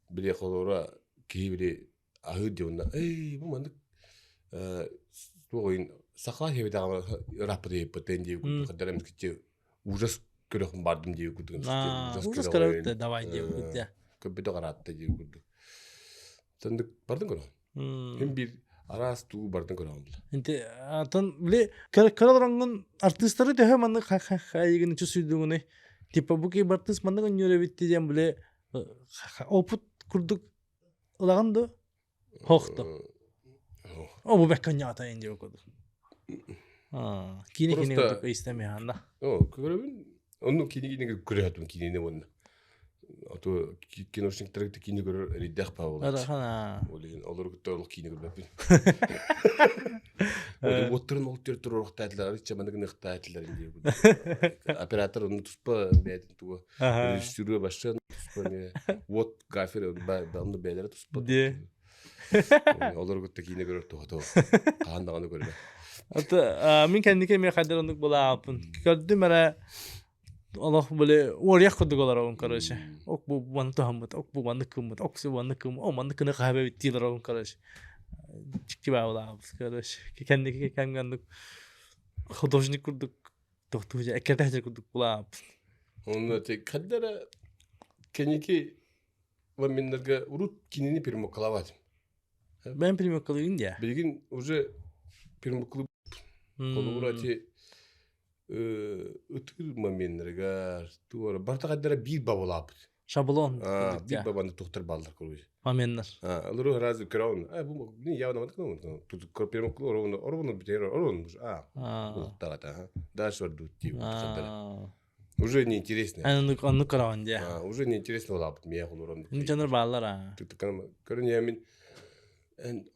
били холора киһи били аһыы дионна эй бу маннык туоҕуйун сахалаа хебитаҕа ыраппыт еппытын дии курдук хадара мискече ужас көрөхүн бардым дии курдук ужас көрөбүт давай дии курдук көбүтө караатта дии курдук Тындык бардын көрөҕүн. Мин биир араас туу бардын көрөҕүн бile. Инти атын били кыра олороҥҥун артыыстары төһө маннык хайыгын чувствуйдугуный? Типа бу киһи артыыс маннык өнньүөр эбит диэн били опыт курдук ылаҕын дуо? Хохто. О бу бэккэ онньоото ин диэбит курдук. Киини кини курдук истэмиһанда. О, көрөбүн. Онну кини кини көрөтүм кинини уонна. Ото киношниктар киини көрөр эрийдэх баа буолааччы. Ол иһин олору кытта ол киини көрбөппүн. Уоттарын ол түр туруорухтаатылар, арычча маннык ныхтаатылар диye. Оператор оны туспа бэйэтин туга режиссеры башча туспа уот гафер онну бэйэлэрэ туспа. Олору кытта киинэ көрөр туһата хаһан даҕаны көрбөт. Ата мин кэнники эмиэ хайдар оннук булааппын. Көрдүм эрэ олох били уоруйах курдук олоробун короче. Ок бу маны туһаммыт, ок бу маннык кыммыт, ок бу маннык кым, о маннык кыны хаһа эбит дии олоробун короче. Дьикти баа булаабыт короче. Кэнники кэмҥэ оннук художник курдук тохтуу эккирэтэ курдук булааппын. Онно те хаддара кэнники моменттерге урут кинини перемокалавать. Бэйэм примекалыыбын дии. Билигин уже перемокалыы холобура ати ытыр моменнарыгар туора барта хаддара биир бабалаабыт. Шаблон. Биир бабаны тухтар баллар короче. Моменнар. Олору разве көрөөн. А бу не явно мандык тут перемокалыы оровну оровну битер оровну а улуктагата дальше ордут тип Уже неинтересно. Оннук оннук көрөҕүн дии. Уже неинтересно буолаабыт миэхэ олорон. Дьонор бааллар аа. Көрүн я мин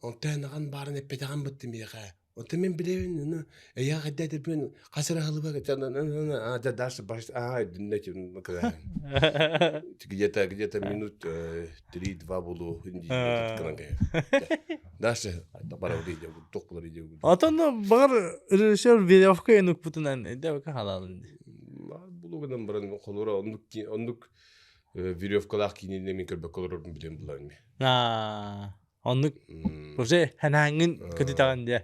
онтон аҕан баарын эппэтэҕин бытты миэхэ. Онтон мин билэбин ну эйиэхэ хайда этэрбин хас эрэ халыба а да дальше а где-то где-то минут три-два буолуо дальше туох булар Отон баҕар режиссер веревка энукпутунан эдэ халаалын Булугунан баран холура оннук оннук веревкалаах киинини мин көрбөккө олорорбун билэн булар ми. Аа, оннук уже ханааҥҥын көтүтэҕин дии.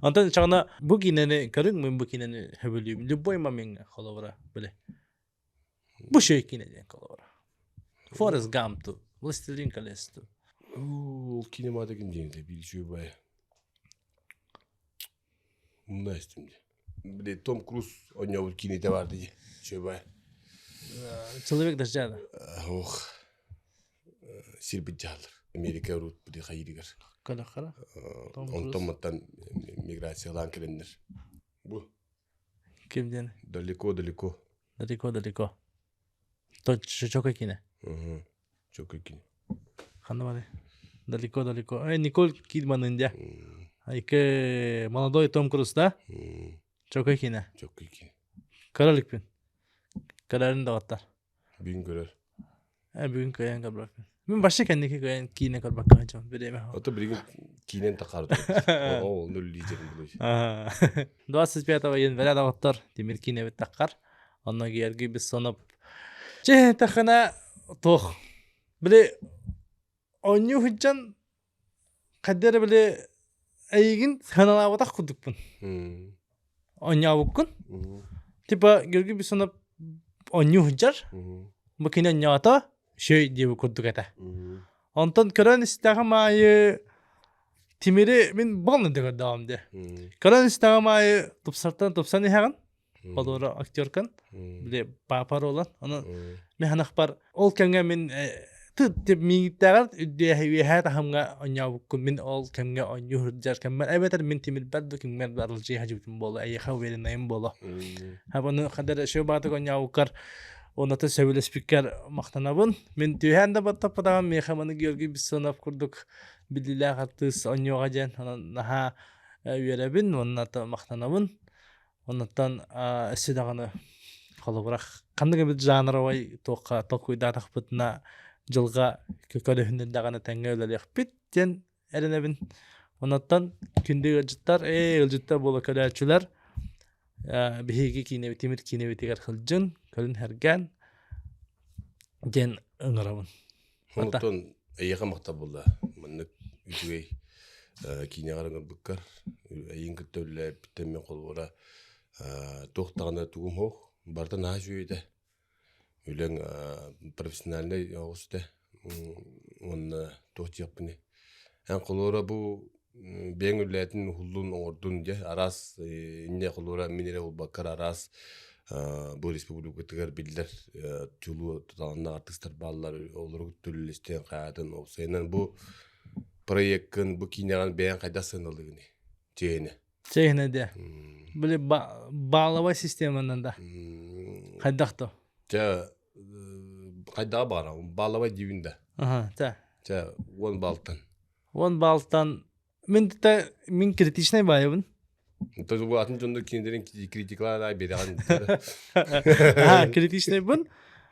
Онтон чаҕына бу киинэни көрүҥ мин бу киинэни сөбүлүүбүн. Любой момент холобура биле. Бу шөй киинэ диэн холобура. Форест Гамп Властелин колец Ол киинэ маата ким диэн биир үчүгэй бай. Умна истим дии. Били Том Круз оонньообут киинэтэ баар дии. Үчүгэй бай. Человек дождя да. Ох. Сир быдьаалар. Америка урут били хайырыгар. Калахара. Онтон мантан миграциялаан кэлэннэр. Бу. Ким диэн? Далеко, далеко. Далеко, далеко. Чока кине. Чока кине. Ханна бары? Далеко, далеко. Э, Николь Кидман инде. Айке молодой Том Круз, да? Чока кине. Чока кине. Короликпин. Көрөрүн доҕоттор. Бүгүн көрөр. Э, бүгүн кыайан көрбөппүн. Мин вообще кэнники кыайан киинэ көрбөккө сылдьабын бириэмэ. Ото билигин киинэн тахаар Ол нөл лидерин булуй. 25 января доҕоттор Тимир киинэбит таххар. Онно Георгий Бессонов Чэ, тахына туох. Били оонньуу сылдьан хайда эрэ били эйигин сыаналаабатах курдукпун. Оонньообуккун. Типа Георгий Бессонов оонньуу сылдьар. Бу кини оонньоото үчүгэй диэбит курдук этэ. Онтон көрөн истэҕим аайы Тимири мин буолан да көрдөҕүм дии. Көрөн истэҕим аайы тупсартан тупсан иһэҕин. Холура актеркан били папа ролан ону мин ханахпар ол кэмҥэ мин миигиттээҕэр үөһээ таһымҥа оонньообуккун мин ол кэмҥэ оонньуу сылдьар кэммэр эбэтэр мин тимирбэр да киммэр да арылдьыйа сылдьыбытым буолуо эйиэхэ увереннайым буолуо ону хадэр үчүгэй баҕатык оонньообуккар оното сөбүлэспиккэр махтанабын мин түһээн да баттаппатаҕым миэхэ маны Георгий Бессонов курдук биллиилээх артыыс оонньуоҕа диэн онон наһаа үөрэбин уонна махтанабын. Оннуттан өссө даҕаны холобура ханнык эбит жанровай туохха толкуйдаатахпытына дьылҕа көрүһүннэрдэҕинэ тэҥҥэ үлэлиэхпит диэн эрэнэбин. Оннуттан күндү ыалдьыттар, ээ ыалдьыттар буола көрөөччүлэр биһиги киинэбит тимир киинэбитигэр сылдьын, көрүн сэргээн диэн ыҥырабын. Онтон эйиэхэ махтал буолла. Маннык үчүгэй киинэҕэр ыҥырбыккар, эйигин кытта үлэлээбиттэн мин холобура туох даҕаны тугум суох, барыта наһаа үчүгэй этэ. Үлэҥ профессиональнай оҕус этэ. Уонна туох диэхпиний. Эн холобура бу бэйэҥ үлээтин уһуллун оҥордун дьэ араас инньэ холобура мин эрэ буолбаккар араас бу республикатыгар биллэр чулуу талааннаах артыыстар бааллар олору түллэстэн хаатын уопсайынан бу проеккын бу киинэҕин бэйэҥ хайдах сыаналыыгыный чиэһинэ Чиэһинэ диэ. Били баалабай системанан да. Хайдах то? Чэ хайдаҕа баара баалабай диибин да. Аха, чэ. Чэ, 10 баалтан. 10 баалтан мин та мин критичный баайыбын. То бу атын дьоннор кинилэрин критикалаан биэрэҕин. Аа, критичныйбын.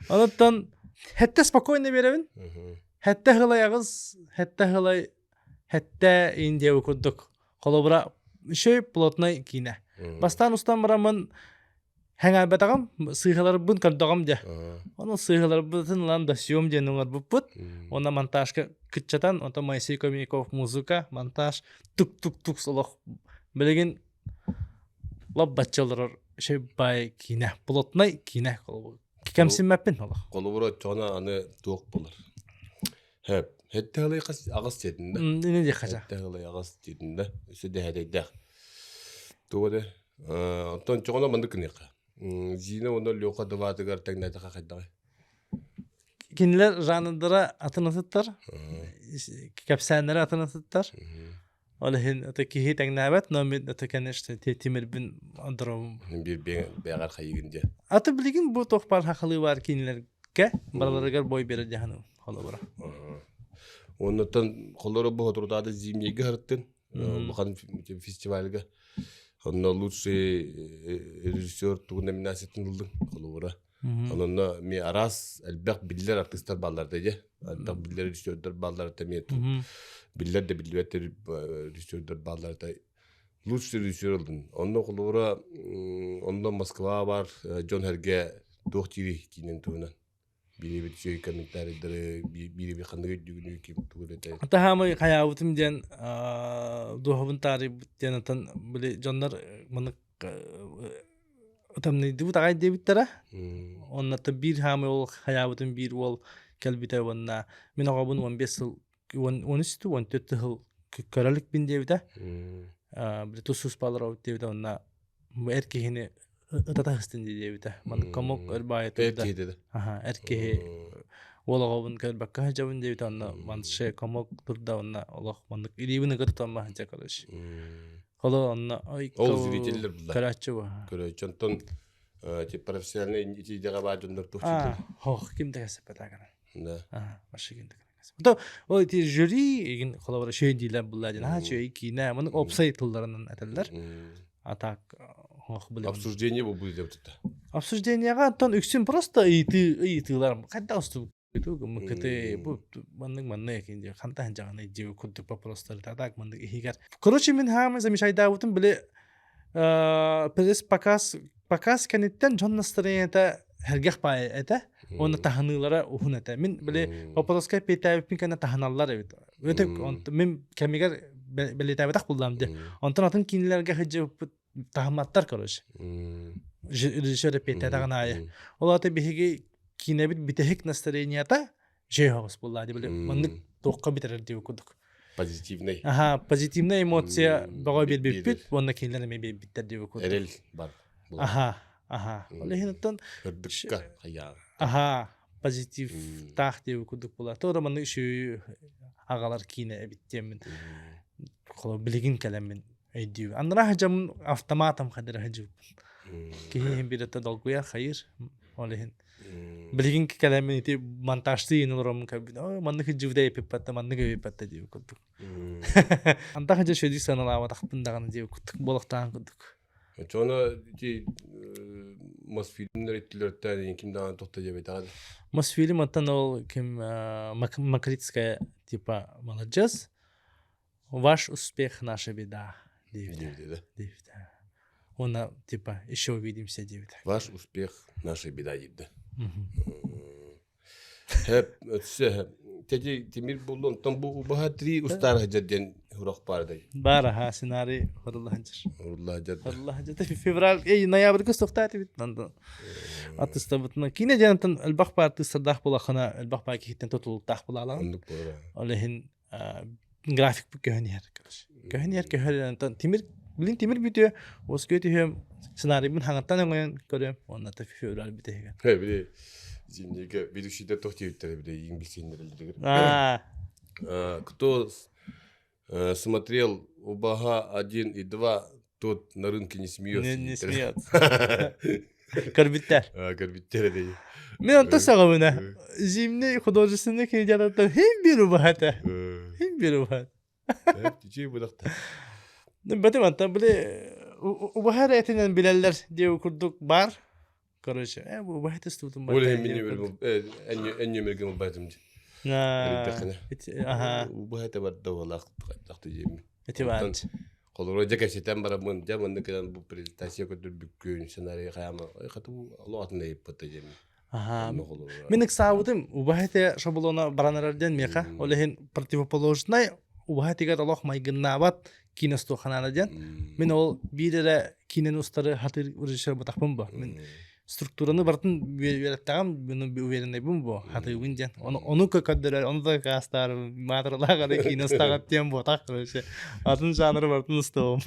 Онуттан хэтте спокойно биэрэбин. Хэтте хылай аҕыс, хэтте хылай хэтте индия курдук. Холобура, еще плотный киинэ. Бастаан устан бараммын Хэҥээрбэтэҕим, сыыһаларбын көрдөҕүм дьэ. Ону сыыһаларбытын ылан да съем диэн оҥорбуппут. Уонна монтажка кыччатан, онтон Моисей Комяков музыка, монтаж тук-тук-тук олох билигин лоп-бачча олорор шей баай киинэ, плотнай киинэ кэмсиммэппин олох. Холобура оччоҕуна аны туох буолар? Хэп, хэтте хылай хас аҕыс диэтин да. Ини диэххэ Хэтте хылай аҕыс диэтин да. Өссө дэһэдэйдээх. Туга де Оттон чоҕоно маннык гыныахха. Зина уонна Леха дыбаатыгар тэҥнээтэххэ хайдаҕый? Кинилэр жанрдара атын атыттар, кэпсээннэрэ атын атыттар. Ол иһин это киһи тэҥнээбэт, но мин это, конечно, тимирбин ондоробум. Биир бэйэҕэр хайыгын диэ. Аты билигин бу туох баар хахалыы баар кинилэргэ барыларыгар бой берер дьаһаным холобура. Оннуттан холоро бу хоторутаата зимнийгэ харыттын улахан фестивальга. Онно лучший режиссер тугу номинациятын ыллыҥ холобура. Онно ми араас элбэх биллэр артыыстар бааллар да дьэ. Элбэх биллэр режиссердар бааллар да эмиэ биллэр да биллибэт режиссердар бааллар да лучший режиссер ылдын. Онно холобура онно Москва бар дьон сэргэ туох диирий киинэн туһунан. Биири үчүгэй комментарийдары, биири ханнык өйдүүгүнүй ким тугу этэ. Атаһаамай хайаабытым диэн дууһабын таарыйбыт диэн атан били дьоннор маннык ытамныйдыбыт аҕай диэбиттэрэ. Оннуттан биир хаамай ол хайаабытым биир уол кэлбитэ уонна мин оҕобун 15 сыл 13 14 сыл көрө иликпин диэбитэ. Били тус суспалар диэбитэ уонна эр киһини ытата сыстын диэбитэ. Маннык комок өр баайы Эр киһи деді. Аха, эр киһи. Уол оҕобун көрбөккө сылдьабын диэбитэ онно манше комок турда онно олох маннык илиибин ыга тутан маһынча короче. Холо онно ой Ол зрителлэр булла. Көрөөччү бу. Көрөөччү онтон тип профессиональный итиидэҕэ баар дьоннор туох А, хох ким да кэсэппэтэ Да. А, вообще ким да То ол ити жюри игин холобура шөй диилэр булла диэн аха чөй киинэ маны опсай тылларынан этэллэр. А так ох билем. Обсуждение бу будет деп тутта. Обсуждениега оттон үксүн просто ыйытыы ыйытыылар хайдах устубут мкт бу маннык маннык дии хантан жаҕаны дии курдук вопростар так маннык иһигэр. Короче мин хаамы замечайдаабытым били пресс показ показ кэнниттэн дьон настроениета сэргэх баай этэ уонна таһыныылара уһун этэ. Мин били вопроска эппиэттээбиппин кэннэ таһыналлар эбит. Өтө мин кэмигэр бэлиэтээбэтэх буллам дии. Онтон атын киинэлэргэ сылдьыбыппыт таһымматтар короче. Режиссер эппиэттээтэҕин аайы. Ол аата биһиги киинэбит бүтэһик настроениета жей оҕус буолла дии били маннык туохха бүтэрэр диэбит курдук. Позитивный. Аха, позитивная эмоция бөҕө биэрбиппит уонна кинилэр эмиэ биэрбиттэр диэбит курдук. Эрэл бар. Аха, аха. Ол иһин оттон Үрдүккэ хайаан. Аха, позитивтаах диэбит курдук буолар. Тоҕо маннык үчүгэй аҕалар киинэ эбит диэммин холо билигин кэлэммин өйдүүбүн. Анараа дьаммын автоматом хадыра сылдьыбыппын. Киһи иһин биирэтэ долгуйар хайыр. Ол иһин билигин кэлэммин ити монтажтыы иин олороммун көрбүт. Ой, маннык сылдьыбыта эпиппатта, маннык эпиппатта диэбит курдук. Антах дьэ шөдүк саналаабатахпын даҕаны диэбит курдук буолуохтаан курдук. Чона ити Мосфильмнер иттилэртэн ким даҕаны тохто диэбэтэҕэ. Мосфильм оттон ол ким Макритская типа молодец. Ваш успех наша беда диэбитэ. Диэбитэ. Уонна типа еще увидимся диэбитэ. Ваш успех наша беда диэбитэ. Хэп, өссө тети тимир булду, онтон бу убаһа три устаар сылдьар диэн сурах баар дай. Баар аха сценарий хорулла сылдьар. Хорулла сылдьар. Хорулла сылдьар. Февраль, эй, ноябрьга стохтаат эбит. Аттыстабытына киинэ диэн элбэх баар тыыстардаах булахына элбэх баар киһиттэн тутулуктаах булаалаҕын. Оннук буолар. Ол иһин графикпыт көһөн иһэр короче. Көһөн иһэр көһөр тимир билин тимир бүтүө оскуо түһүөм сценарийбын хаҥаттан өҥөйөн көрүөм уонна та февраль бүтэһигэр. Хэ били зимнийгэ ведущийдер туох диэбиттэрэ били иин билсиһиннэрэллэригэр. Кто смотрел Убаһа 1 и 2, тот на рынке не смеется. Не, не смеется. Көрбүттэр. Көрбүттэр эдей. Мен онто саҕабына. Зимний художественный кинотеатртан хим bir убаһата. Хим bir убаһат. Түчүй будахта. Бэтим антан били убаһар этинен билэллэр диэ курдук бар. Короче, бу убаһат ыстыбытым бар. Ол энньүмерген убаһатым ди. Аха. Убаһата барда олақ тахты жемми. Эти бар. Холоро дьэ кэпсэтэн бараммын, дьэ маннык кэлэн бу презентация көрдөрбүккүн, сценарий хайаама, хата бу олох атын ыйыппыта диэммин. Аха. Мин ыксаабытым убаһа шаблона баран эрэр диэн миэхэ. Ол иһин противоположнай убаһа тигэр олох майгыннаабат киинэ устуоханаана диэн. Мин ол биир эрэ киинэни устары хатыыр режиссер бутахпын бу. Мин структураны барытын үөрэттэҕим, уверенныйбын бу хатыыбын диэн. Ону ону көрдөрөр, ону да каастаар маатыралаах эрэ киинэ устаҕат диэн буотах короче. Атын жанры барытын устуом.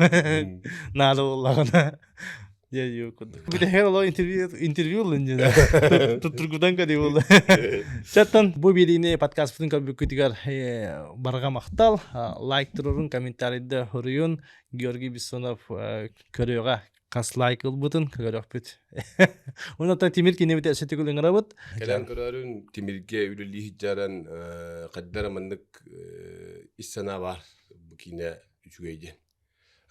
Наада буоллаҕына. Дьэ курдук. Бүтэһигэр олох интервью интервью ыллын дьэ. Туттургутан көрүү буолла. Чаттан бу биэриини подкастпытын көрбүккүтүгэр барҕа махтал. Лайк турурун, комментарийда хоруйун Георгий Бессонов көрүөҕэ хас лайк ылбытын көрөхпүт. Онон Тимир кинибит өссө төгүл ыҥырабыт. Кэлэн көрөрүн Тимиргэ үлэлии сылдьаран хайдара маннык ис санаа баар бу киинэ үчүгэй диэн.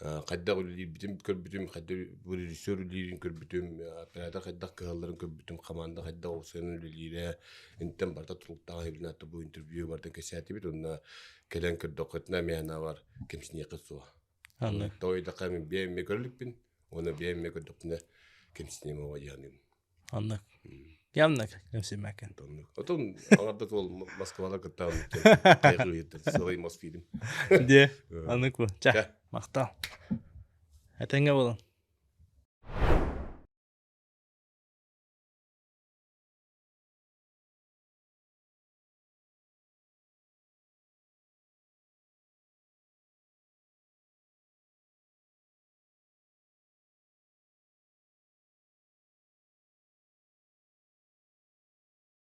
Хайдах үлэлиирбитин көрбүтүм, хайдах режиссер үлэлиирин көрбүтүм, оператор хайдах кыһалларын көрбүтүм, команда хайдах оҕусуйан үлэлиирэ, интэн барыта тутулуктаах иһибин бу интервью барытын кэпсээтибит уонна кэлэн көрдөххүтүнэ эмиэ санаабар кэмсиниэххит суоҕа. Аннык. Тоойдоххо мин биэм эмиэ көрүлүкпүн уонна биэм эмиэ көрдөхпүнэ кэмсиниэм оҕо дьаһаныым. Аннык. Явно кэмсиммэккин. Отон аҥарда туол Москвалар кытта хайгыы сылай Мосфильм. Де, аннык бу. Ча, махтал. Этэҥҥэ буолун.